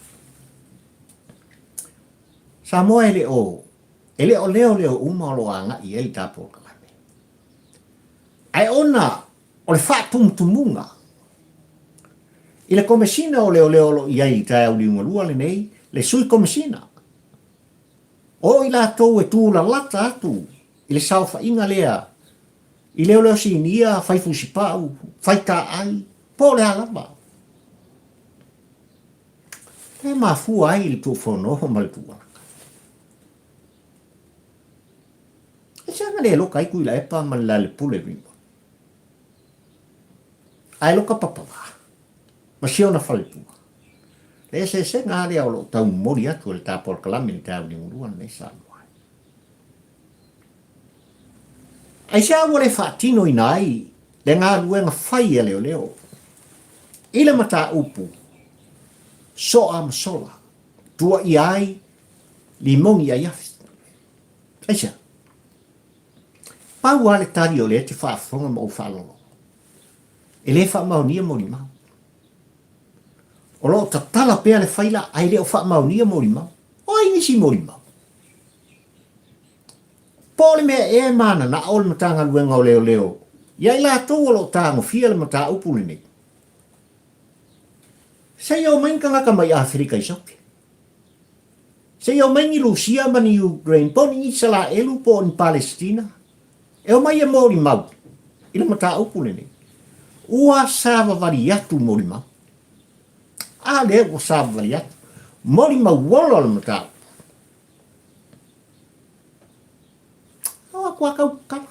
Samoa e le o e le o leoleo uma o lo o agai i ai le ta polokalame. Ae ona o le faatumutumuga i le Komesina o Leoleo o lo o i ai i taeao liugalua lenei, le Sui Komesina, o i latou e tulalata atu i le saofaiga lea i leoleo sinia, fai fusipau, fai taai, po o le a lava. E mafua ai le tuufono ma le tuualaka. Aisea na le loka ai Tuilaepa ma le Lealepule River? Ae loka Papavā ma siona faletua. Le eseesega lava lea o lo o tau momoli atu e le ta polokalame i le taeao liugalua lenei Samoa. Aisea ua le faatinoina ai le galuega fai a leoleo i le mataupu soa ma sola, tuuaia ai Limogi Aiafi? Aisea? Pau lava le tali o lea e te faafofoga ma ou faalogologo, e le faamaonia molimau. O lo o tatala pea le faila ae le o faamaonia molimau. O ai nisi molimau? Po o le mea ea e mananao le Matagaluega o Leoleo ia i latou o lo o tagofia le mataupu lenei? Seia omai ni tagata mai Aferika i Saute. Seia omai ni Lusia ma ni Ukraine po o ni Isalaelu po o ni Palesitina e omai e molimau i le mataupu lenei. Ua savavali atu molimau. A lea ua savavali atu. Molimau ola o le mataupu. O atu a tau kala.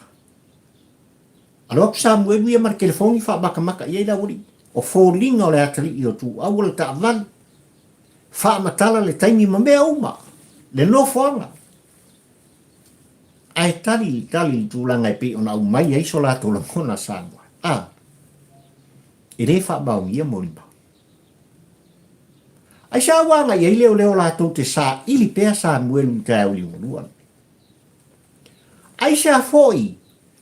Alo atu Samuelu ia ma le telefoni faamatamata i ai le aualii. O foliga o le atalii o Tuuaua le taavale. Faamatala le taimi ma mea uma, le nofoaga. Ae tali le tali i le tulaga e pei ona aumai ai so latou lagona Samoa. A, e le faamaonia molimau. Aisea ua agai ai leoleo latou te saili pea Samuelu i le taeao liugalua lenei? Aisea foi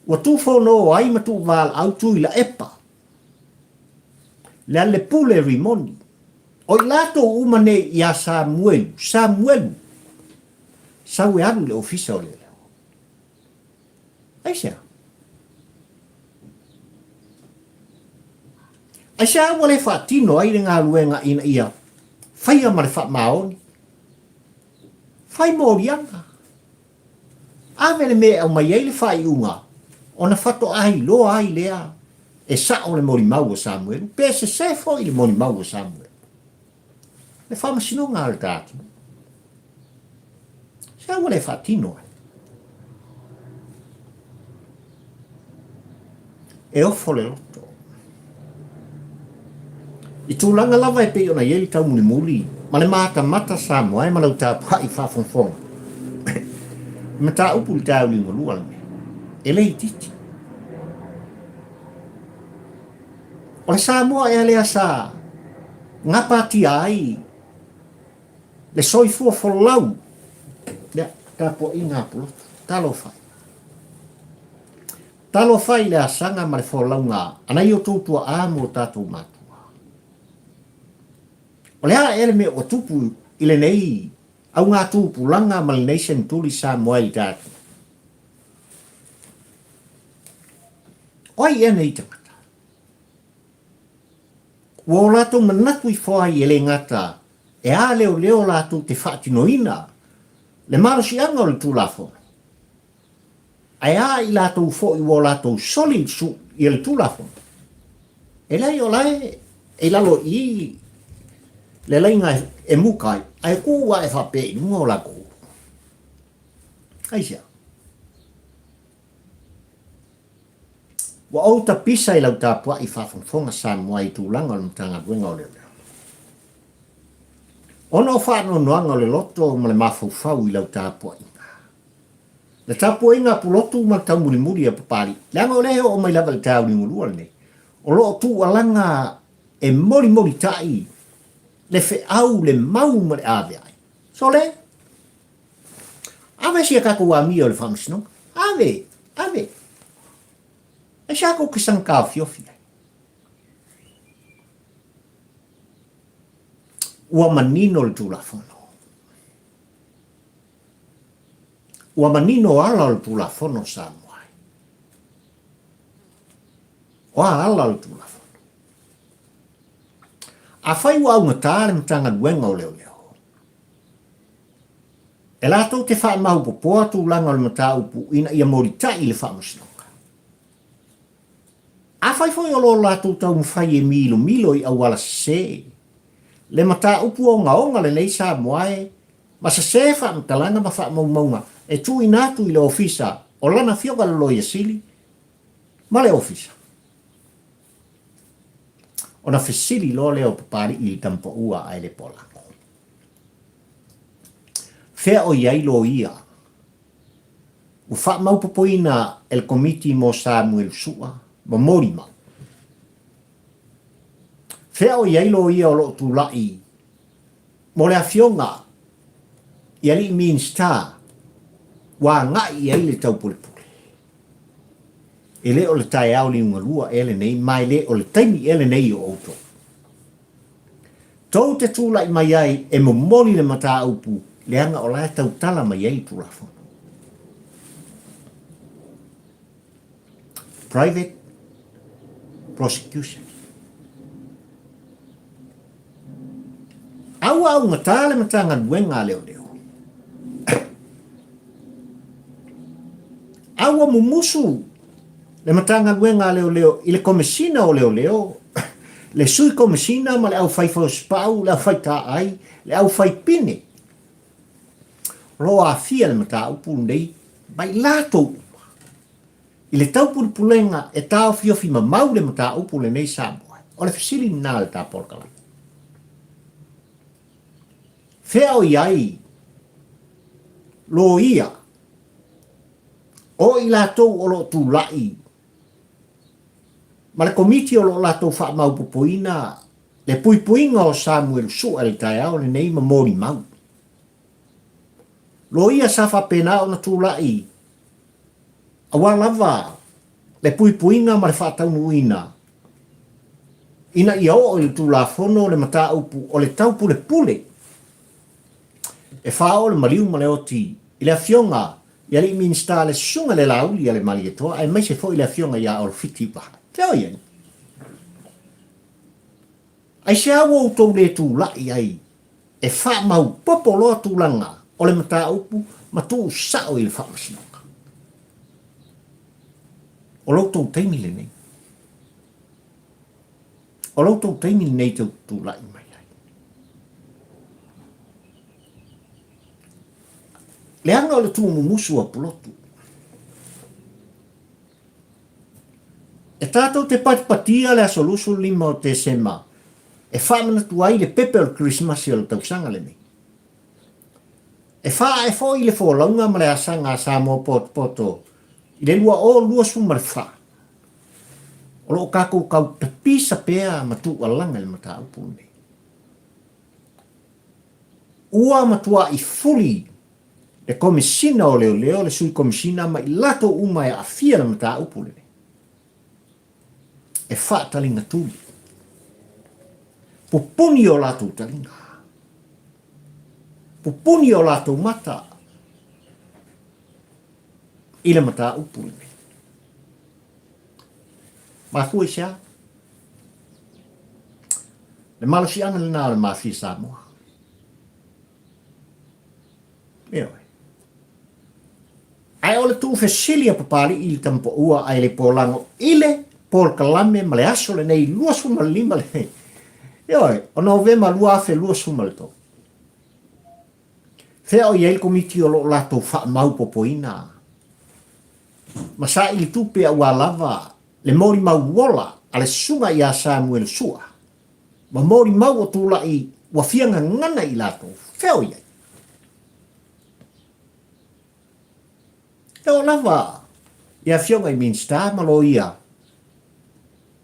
ua tufono ai ma tuuvalaau Tuilaepa, Lealepule Rimoni, o i latou uma nei ia Samuelu, Samuelu, sau e alu i le ofisa o leoleo? Aisea? Aisea ua le faatino ai le galuega ina ia faia ma le faamaoni? Fai moliaga. Ave le mea e aumai ai le faaiuga ona faatoa iloa ai lea e sao le molimau a Samuelu pe sese foi le molimau a Samuelu. Le faamasinoga a le ta atunuu. Se ua le faatino ai. E ofo le loto. I tulaga lava e pei ona i ai le taumulimuli ma le matamata Samoa e ma lau tapuai faafogafoga. I mataupu i le taeao liugalua lenei, e le itiiti. O le Samoa ea lea sa gapatia ai le soifua folau, ia, tapuaiga a Pulotu. Talofa e. Talofa i le asaga ma le folauga a nai outou tuaa ma o tatou matua. O le a ea le mea ua tupu i lenei augatupulaga ma lenei senetuli Samoa i le tatou? O ai ea nei tagata? Ua o latou manatu ifo ai e le gata e āleoleo latou te faatinoina le malosiaga o le Tulafono, Ae a i latou foi ua o latou soli i le Tulafono? E leai, o la e i lalo i i le laina e muka ai, ae tuu ae faapea i luga o latou ulu. Aisea? Ua ou tapisa i lau tapuai faafogafoga Samoa i tulaga o le Matagaluega o Leoleo. Ona o faanoanoaga o le loto ma le mafaufau i lau tapuaiga. Le tapuaiga a Pulotu ma le taumulimuli a Papalii, leaga o lea e oo mai lava i le taeao liugalua lenei, o lo o tuualaga e molimolitai le feau, le mau ma le aveai. Sole! Ave sia tatou amio i le faamasinoga. Ave! Ave! Aisea tou te saga taofiofi ai? Ua manino le Tulafono. Ua manino ala o le Tulafono Samoa ai. O a ala o le Tulafono? Afai ua augatā le Matagaluega o Leoleo, e latou te faamahupopoa tulaga o le mataupu ina ia molitai le Faamasinoga. Afai foi o lo latou taumafai e milomilo i auala sese, le mataupu ogaoga lenei Samoa e ma sese faamatalaga ma faamaumauga e tuuina atu i le Ofisa o lana Afioga le Loia Sili ma le Ofisa. Ona fesili loa lea o Papalii i le tamapaua a Elepoalago, Fea o i ai loia ua faamaupopoina e le Komiti mo Samuelu Sua ma Molimau? Fea o i ai loia o lo o tulai Mo le Afioga i Alii Minisita ua agai i ai le taupulepule. E le o le taeao liugalua ea lenei ma e le o le taimi ea lenei o outou. Tou te tulai mai ai e momoli le mataupu leaga o la e tautala mai ai le Tulafono. Private prosecution. A ua augatā le Matagaluega a Leoleo. A ua mumusu le Matagaluega a Leoleo i le Komesina o Leoleo, le Sui Komesina ma le aufaifaosipau, le aufaitaai, le aufaipine. O lo o aafia le mataupu lenei ma i latou uma. I le taupulepulega e taofiofi mamau le mataupu lenei Samoa. O le fesili lena a le ta polokalame. Fea o i ai loia o i latou o lo o tulai ma le Komiti o lo o latou faamaopopoina le puipuiga o Samuelu Sua i le taeao lenei ma molimau. Loia sa faapena ona tulai aua lava le puipuiga ma le faataunuuina ina ia oo i le Tulafono le mataupu o le taupulepule e faaoo le maliu ma le oti i le Afioga i Alii Minisita le Susuga i le Laauli a le Malietoa aemaise foi le Afioga ia Olo Fiti Vaai. Fea o i ai? Aisea ua outou le tulai ai e faamaupopo loa tulaga o le mataupu ma tuusao i le Faamasinoga? O lo outou taimi lenei. O lo outou taimi lenei tou te tulai mai ai. Leaga o le tuumumusu a Pulotu. E tatou te patipatia le aso 25 o Tesema e faamanatu ai le pepe o le Kerisimasi o le tausaga lenei. E faaee foi le folauga ma le asaga a Samoa potopoto i le 2024. O lo o tatou tau pipisa pea ma tuualaga i le mataupu lenei. Ua matuai fuli le Komesina o Leoleo, le Sui Komesina ma i latou uma e aafia i le mataupu lenei e faataliga tuli. Pupuni o latou taliga. Pupuni o latou mata i le mataupu lenei. Mafua i se a? Le malosiaga lena o le Mafia Samoa. Ioe. Ae o le tuufesili a Papalii i le Tamapaua ae le polago i le polokalame ma le aso lenei 25 le, ioe, o Novema 2023. Fea o i ai le Komiti o lo o latou faamaupopoina ma saili tupe aua lava le molimau ola a le Susuga ia Samuele Sua ma molimau o tulai ua fia gagana i latou? Fea o i ai? E oo lava i afioga i Minisita ma loia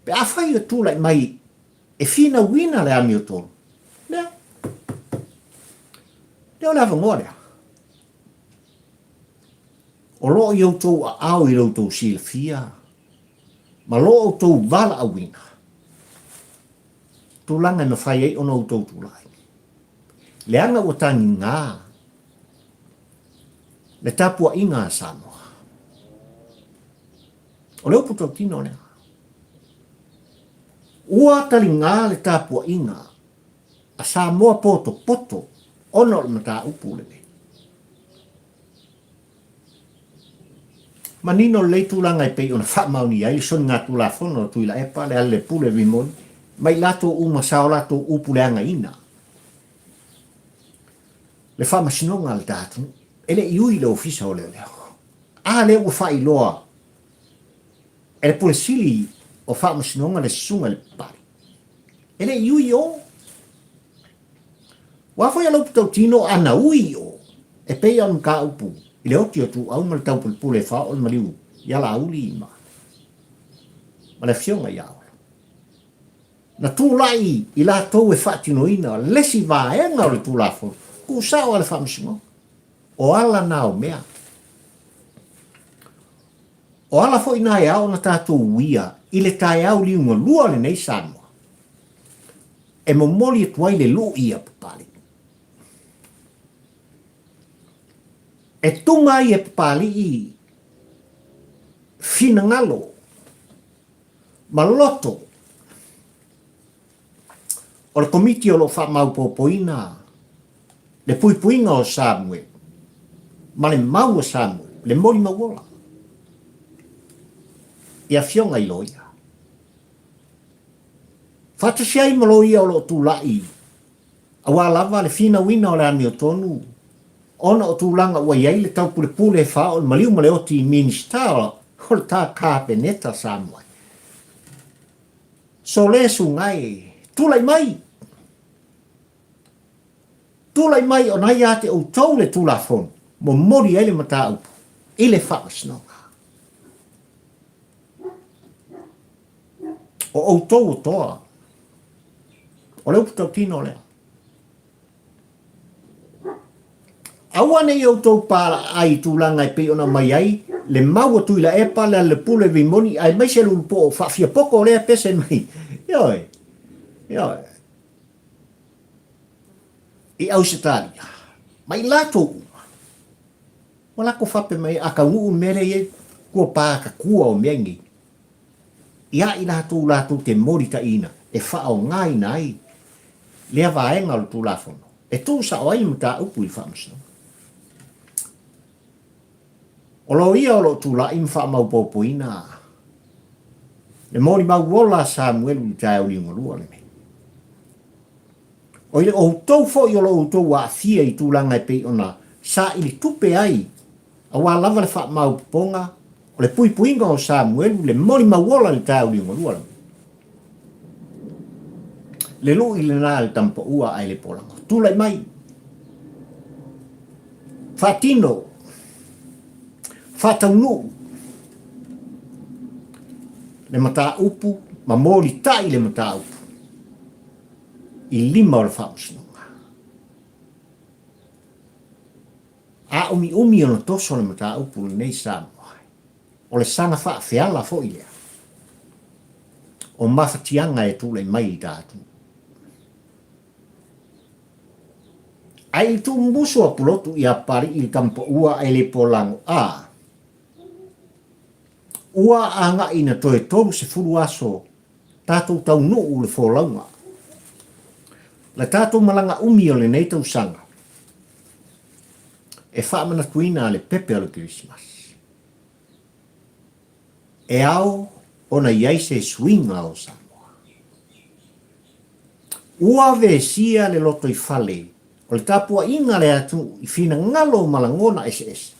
pe afai o tulai mai e finauina le amiotonu, lea, lea o le avanoa lea. O lo o i outou aao i lo outou silafia ma lo outou valaauina tulaga e mafai ai ona outou tulai. Leaga ua tagigā le tapuaiga a Samoa. O le upu tautino lea. Ua taligā le tapuaiga a Samoa potopoto ona o le mataupu lenei. Manino lelei tulaga e pei ona faamaonia ai le soligatulafono a Tuilaepa, Lealailepule, Rimoni ma i latou uma sa o latou upu leagaina le faamasinoga a le ta atunuu. E le i ui i le Ofisa o Leoleo. A lea ua faailoa e le Pule Sili o Faamasinoga le Susuga i le Papalii. E le i ui i o. Ua foi a lau tautino ana ui i o, e pei o le mataupu i le oti o Tuuau ma le taupulepule e faaoo le maliu ia Laauli ma le afioga ia Olo. Na tulai i latou e faatinoina le isi vaega o le Tulafono, tuusao a le Faamasinoga. O ala na o mea. O ala foi na e ao ona tatou uia i le taeao liugalua lenei Samoa, e momoli atu ai le lui a Papalii. E tuma ai e Papalii finagalo ma loto o le Komiti o lo o faamaopoopoina le puipuiga o Samuel ma le mau o Samuel, le molimau ola i afioga i loia. Faatasi ai ma loia o lo o tulai aua lava le finauina o le amiotonu ona o tulaga ua i ai le taupulepule e faaoo le maliu ma le oti i Minisita o le ta Kapeneta Samoa. Sole Sugae, tulai mai! Tulai mai ona ia te outou le Tulafono, momoli ai le mataupu i le Faamasinoga. O outou o toa. O le upu tautino lea. Aua ne i outou palaaai i tulaga e pei ona aumai ai le mau a Tuilaepa, Lealailepule, Rimoni aemaise le ulupo faafiapoko lea pese mai. Ioe, ioe. I Ausetalia, ma i latou uma, ua latou faapea mai, a taunuu le mea lea e i ai, ua patatua o mea nei. Ia i latou latou te molitaiina e faaaogaina ai lea vaega o le Tulafono e tuusao ai le mataupu i le Faamasinoga. O loia o lo o tulai ma faamaopoopoina le molimau ola a Samuelu i le taeao liugalua lenei. O i le outou foi o lo outou aafia i tulaga e pei ona saili tupe ai aua lava le faamaopoopoga o le puipuiga o Samuelu le molimau ola i le taeao liugalua lenei. Le lui lena a le tamapaua ae le polago. Tulai mai. Faatino. Faataunuu. Le mataupu ma molitai le mataupu i lima o le faamasinoga. A umiumi ona toso le mataupu lenei Samoa. O le saga faafeala foi lea o mafatiaga e tulai mai i tatou. Ae i tuumusu a Pulotu ia Papalii i le tamapaua ae le polago a ua agai ina toe 30 aso tatou taunuu le folauga. Le tatou malaga umi o lenei tausaga e faamanatuina le pepe o le Kerisimasi. E ao ona i ai se suiga o Samoa. Ua vesia le lotoifale o le tapuaiga a le atunuu i finagalo ma lagona eseese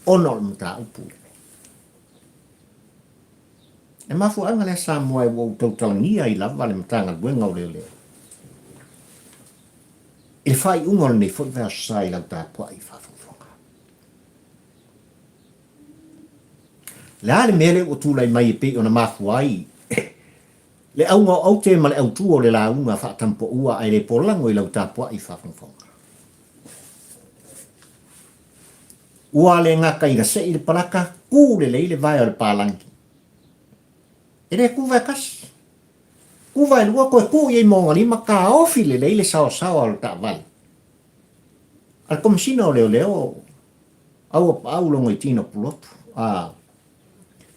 ona o le mataupu lenei. E mafuaaga lea Samoa ua ou tautalagia ai lava le Matagaluega o Leoleo i le faaiuga o lenei foi vaiaso sa i lau tapuai faafogafoga. Le a le mea lea ua tulai mai e pei ona mafua ai le auga o aute ma le autu o le lauga faatampoua ae le polago i lau tapuai faafogafoga? Ua le gata ina sei le palaka, ku lelei le vae o le palagi. E le ku vae tasi. Ku vae lua, toe ku i ai ma ona lima, taofi lelei le saosaoa o le taavale. A le Komesina o Leoleo, Aua Paau Logoitino Pulotu, a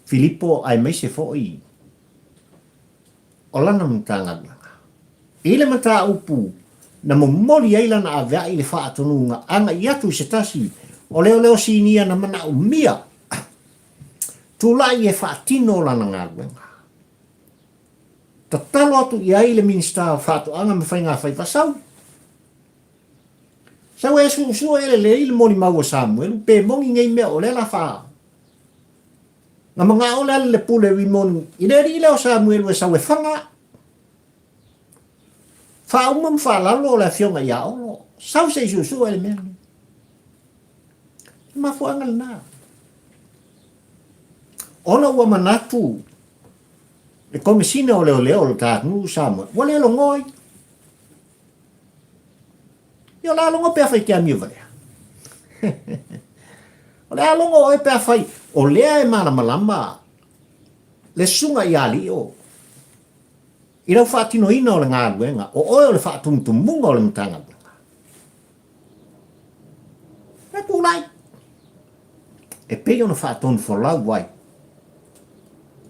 Filipo aemaise foi o lana Matagaluega. I le mataupu na momoli ai lana avea'i i le faatonuga agai atu i se tasi o leoleo sinia na manaomia tulai e faatino lana galuega. Tatalo atu i ai le Minisita o Faatoaga ma Faigafaiva, Sau! Sau e suusua e lelei le molimau a Samuelu, pe moni nei mea o lea la fa. Na manao le ale le pule rimoni i le alii lea o Samuelu e sau e faga. Faauma ma faalalo o le afioga ia Olo. Sau se i suusua e le mea lenei. Le mafuaaga lena. Ona ua manatu le Komesina o Leoleo o le ta atunuu Samoa, ua le logoa ai. Ia o le a logo pe afai te amio valea. O le a logo oe pe afai o lea e malamalama le susuga ia Alio i lau faatinoina o le galuega, o oe o le faatumutumuga o le Matagaluega. E tulai. E pei ona faatonufolau ai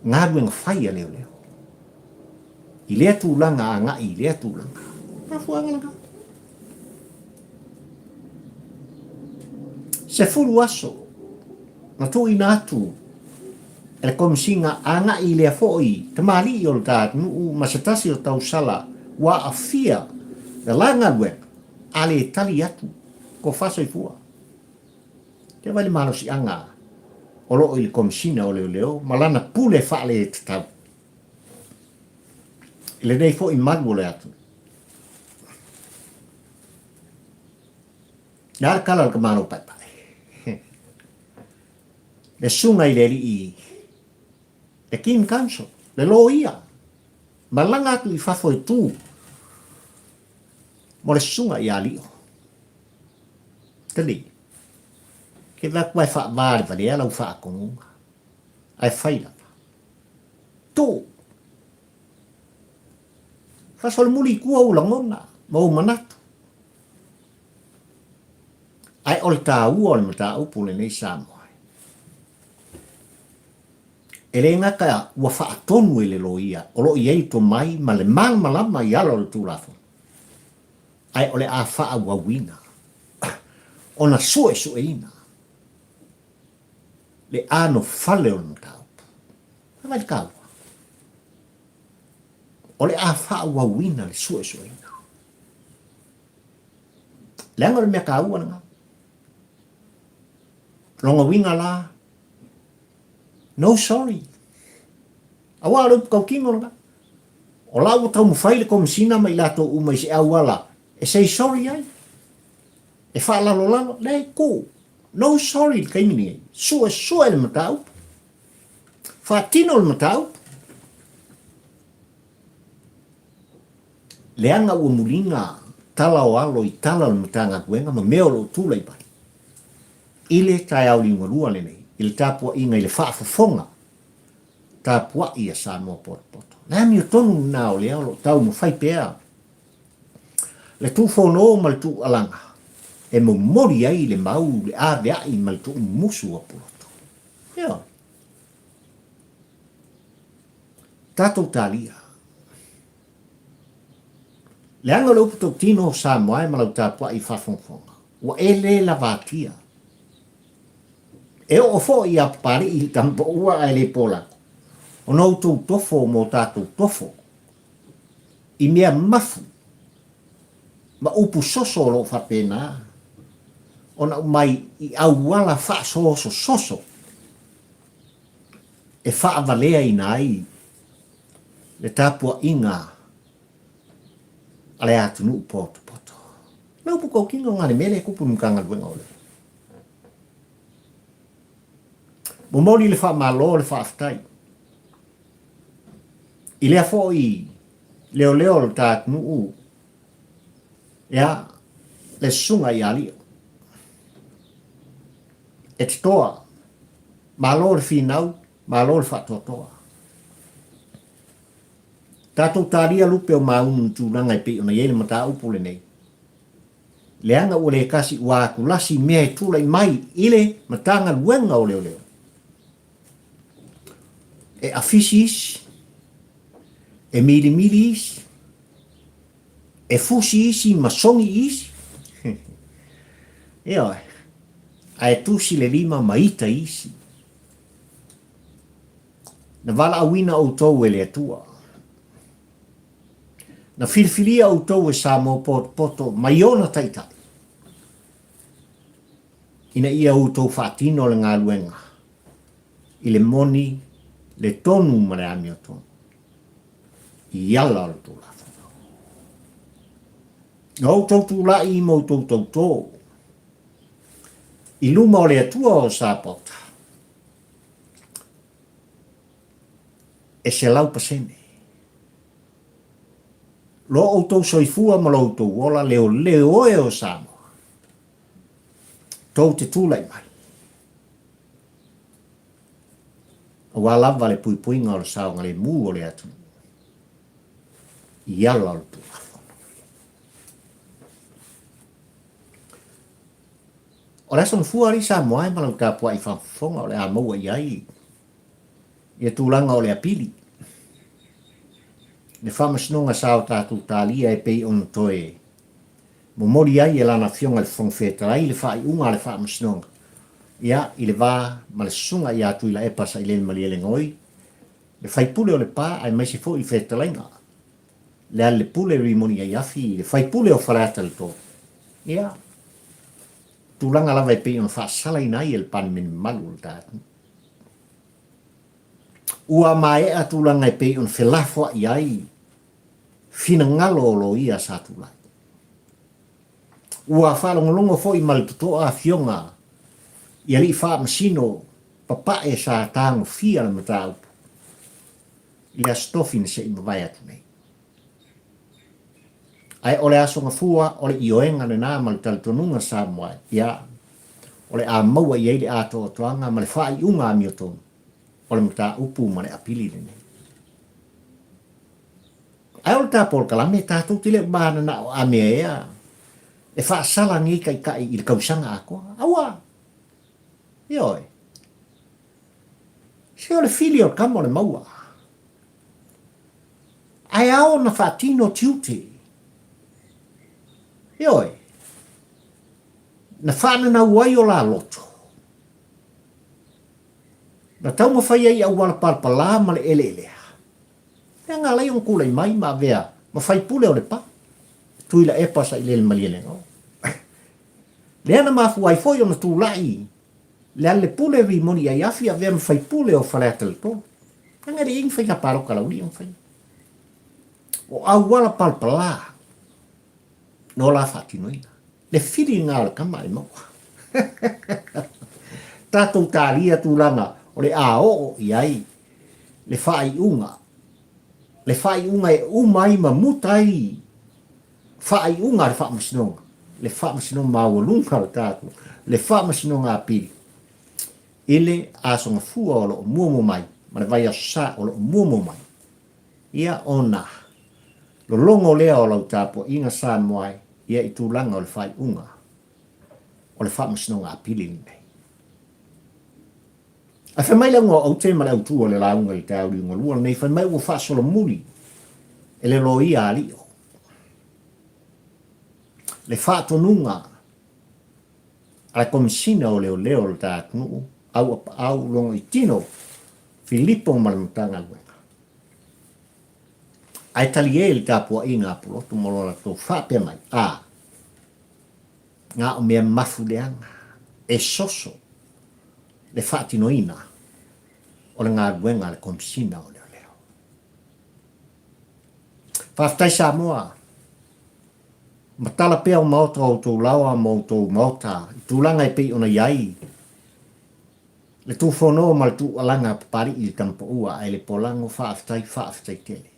galuega fai a leoleo i lea tulaga agai i lea tulaga. Mafuaaga lena. 10 aso na tuuina atu e le Komesina agai i lea foi tamalii o le ta atunuu ma se tasi o tausala ua aafia le la galuega a le tali atu ko fasoifua. Te vai le malosiaga o lo o i le Komesina o Leoleo ma lana pule faaletatau i lenei foi malu o le atunuu. Le a le tala a le tamālō paepae? Le susuga i le alii, le King Counsel, le loia, malaga atu i fafo e tū mo le susuga ia Lio. Tali, ke vae atu e faavalevalea lau faatonuga, ae fai lava. Tuu! Faasolomuli i tua ou lagona ma ou manatu. Ae o le taua o le mataupu lenei Samoa, e le gata ua faatonu e le loia o lo o i ai le tomai ma le malamalama i ala o le Tulafono, ae o le a faaauauina ona suesueina le anofale o le mataupu. Vaai le taua. O le a faaauauina le suesueina. Leaga o le mea taua lena. Lona uiga la, no sorry. Aua o le upu tautino lena. O la ua taumafai le Komesina ma i latou uma i se auala e say sorry ai. E faalalolalo, leai, tuu. No sorry i le taimi lenei. Suesue le mataupu. Faatino le mataupu. Leaga ua muliga tala o alo i tala o le Matagaluega ma mea o lo o tulai mai i le taeao liugalua lenei i le tapuaiga i le faafofoga tapuai a Samoa potopoto. Le amiotonu lena o lea o lo o taumafai pea le tuufono ma le tuualaga e momoli ai le mau, le aveai ma le tuumumusu o Puloto. Ioe. Tatou talia. Leaga o le upu tautino o Samoa e ma lau tapuai i faafogafoga, ua e le lavatia. E oo foi ia Papalii i le tamapaua ae le polako, ona outou tofo mo tatou tofo i mea mafu ma upu soso o lo o faapena ona aumai i auala faasosososo e faavaleaina ai le tapuaiga a le atunuu potopoto. Le upu tautino lena i le mea lea e tupu i le Matagaluega o Leoleo. Momoli le faamalo le faafetai i lea foi leoleo o le ta atunuu, ia, le susuga ia Lio. E te toa, malo le finau, malo le faatoatoa. Tatou talia lupe o maunu i tulaga e pei ona i ai le mataupu lenei. Leaga ua le tasi ua atulasi mea e tulai mai i le Matagaluega o Leoleo. E afisi isi, e milimili isi, e fusi isi ma sogi isi. Ioe, ae tusi le lima ma ita isi. Na valaauina outou e le Atua. Na filifilia outou e Samoa potopoto mai ona taitai, ina ia outou faatino le galuega i le moni, le tonu ma le amiotonu, i ala o le Tulafono. Na outou tulai ma outou tautō i luma o le Atua o Sapota, e 100%. Lo outou soifua ma lo outou ola leoleo e o Samoa, tou te tulai mai, aua lava le puipuiga o le saogalemu o le atunuu i ala o le Tulafono. O le aso gafua alii Samoa e ma lau tapuai faafofoga o le a maua i ai ia tulaga o le apili, le faamasinoga sa o tatou talia e pei ona toe momoli ai e lana Afioga i le Fofoga Fetalai le faaiuga a le Faamasinoga, ia, i le va ma le Susuga ia Tuilaepa Sailele Malielegaoi, le faipule o Lepa aemaise foi le fetalaiga Lealailepule Rimoni Aiafi, le faipule o Faleata i le 3. Ia, tulaga lava e pei ona faasalaina ai e le Palemene mamalu o le ta atunuu. Ua maea tulaga e pei ona felafoai ai finagalo o loia sa tulai. Ua faalogologo foi ma le totoa afioga i alii faamasino papae sa tagofia le mataupu i le Aso Tofi na se i mavae atu nei. Ae o le Aso Gafua o le ioega lena ma le talitonuga Samoa ia o le a maua i ai le atoatoaga ma le faaiuga amiotonu o le mataupu ma le apili lenei. Ae o le ta polokalame tatou te le o mananao a mea ea e faasala nei taitai i le tausaga atoa. Aua! Ioe. Se o le fili o le kama o le maua. Ae ao ona faatino tiute. Ioe. Na faananau ai o la loto. Na taumafai ai i auala palapala ma le eleelea. Lea na alai ona tulai mai ma avea ma faipule o Lepa, Tuilaepa Sailele Malielegaoa. Lea na mafua ai foi ona tulai Lealailepule Rimoni Aiafi avea ma faipule o Faleata le 3. Leaga e le i ai ni faiga palota laulii ona faia. O auala palapala no la faatinoina. Le filiga o le tama e maua. Tatou talia tulaga o le a oo i ai le faaiuga, le faaiuga e uma ai ma muta ai faaiuga a le Faamasinoga, le Faamasinoga Maualuga o le tatou, le Faamasinoga Apili, i le Aso Gafua o lo o muamua mai ma le Vaiaso Sa o lo o muamua mai, ia ona lologo lea o lau tapuaiga Samoa e, ia i tulaga o le faaiuga o le Faamasinoga Apili lenei. Ae fai mai le auga o Aute ma le autu o le lauga i le taeao liugalua lenei, fai mai ua faasolomuli e le loia alio le faatonuga a le Komesina o Leoleo o le ta atunuu, Auapaau Logoitino Filipo ma le Matagaluega. Ae talie i le tapuaiga a Pulotu ma lo latou faapea mai, a, na o mea mafu leaga e soso le faatinoina o le galuega a le Komesina o Leoleo. Faafetai Samoa, matala pea o maota o outou laoa ma outou maota i tulaga e pei ona i ai le tufono ma le tuualaga a Papalii i le Tamapaua ae le Polago, faafetai, faafetai tele.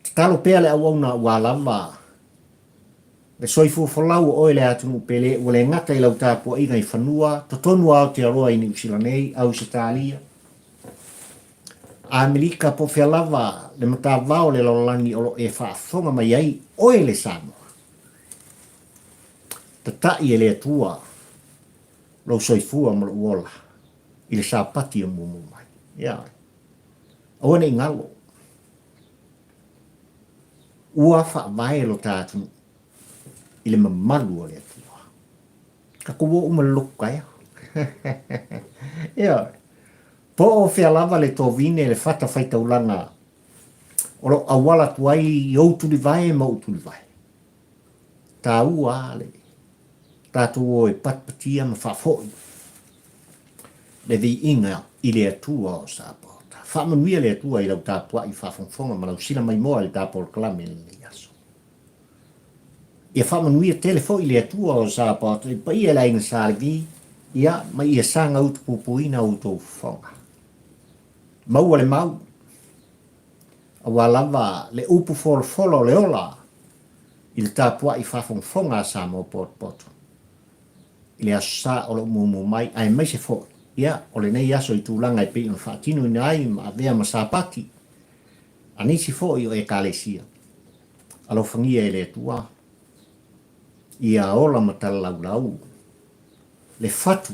Tatalo pea le auauna ua lava Le soifua folau o oe le atunuu pele ua le gata i lau tapuaiga i fanua totonu o Aotearoa i Niusila nei, Ausetalia, Amerika po o fea lava le matavao o le lalolagi o lo o e faafofoga mai ai oe le Samoa. Tatai e le Atua lou soifua ma lou ola i le Sapati o muamua mai. Ia, aua ne i galo. Ua faavae lo ta atunuu i le mamalu o le Atua. Tatou o uma i le lotu taeao. Ioe. Po o fea lava le tovine, le fata faitaulaga o lo o auala atu ai i ou tulivae ma ou tulivae. Taua le tatou o e patipatia ma faafoi le viiga i le Atua o Sapaota. Faamanuia le Atua i lau tapuai faafogafoga ma lau sila maimoa i le ta polokalame i lenei aso. Ia faamanuia tele foi le Atua o Sapaota i paia i le aiga Sa Levi, ia, ma ia saga utupupuina outou fofoga. Maua le mau, aua lava le upu folafola o le ola i le tapuai faafogafoga a Samoa potopoto i le Aso Sa o lo o muamua mai, aemaise foi, ia, o lenei aso i tulaga e pei ona faatinoina ai ma avea ma Sapati a nisi foi o Ekalesia. Alofagia e le Atua ia ola ma talalaulau le fatu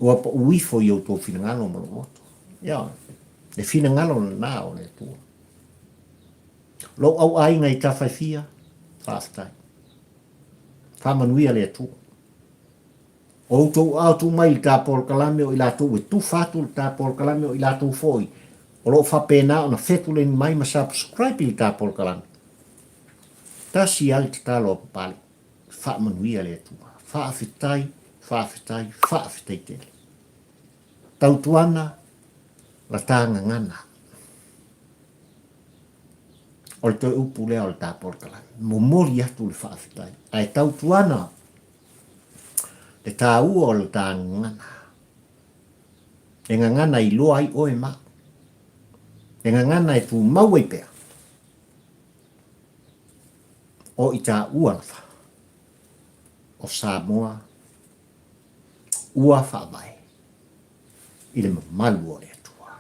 ua pau ifo i outou finagalo ma lou loto. Ia, le finagalo lena o le Atua. Lou au aiga i Tafaifia, faafetai. Faamanuia le Atua. O outou aao tuu mai i le ta polokalame o i latou e tufa atu le ta polokalame o i latou foi o lo o faapena ona fetuleni mai ma subscribe i le ta polokalame. Tasi lava le tatalo a Papalii, faamanuia le Atua. Faafetai, faafetai, faafetai tele. Tautuana la ta gagana. O le toe upu lea o le ta polokalame, momoli atu le faafetai, ae tautuana le taua o le ta gagana. Le gagana e iloa ai oe ma au. Le gagana e tumau ai pea o i taua lava o Samoa ua faavae i le mamalu o le Atua.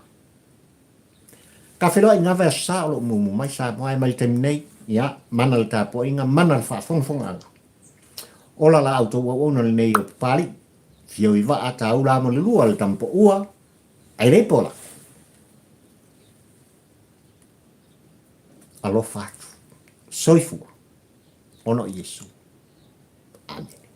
Ka feiloai i na vai aso sa o lo o mumu mai Samoa e mai le taimi nei, ia, mana le tapuaiga, mana le faafogafogaaga. Ola la outou auauna lenei o Papalii, fio i vaa, taula mo le lua, le tamapoua, ai lei pola. Alofa atu. Soifua. Ona o Iesu. Amene.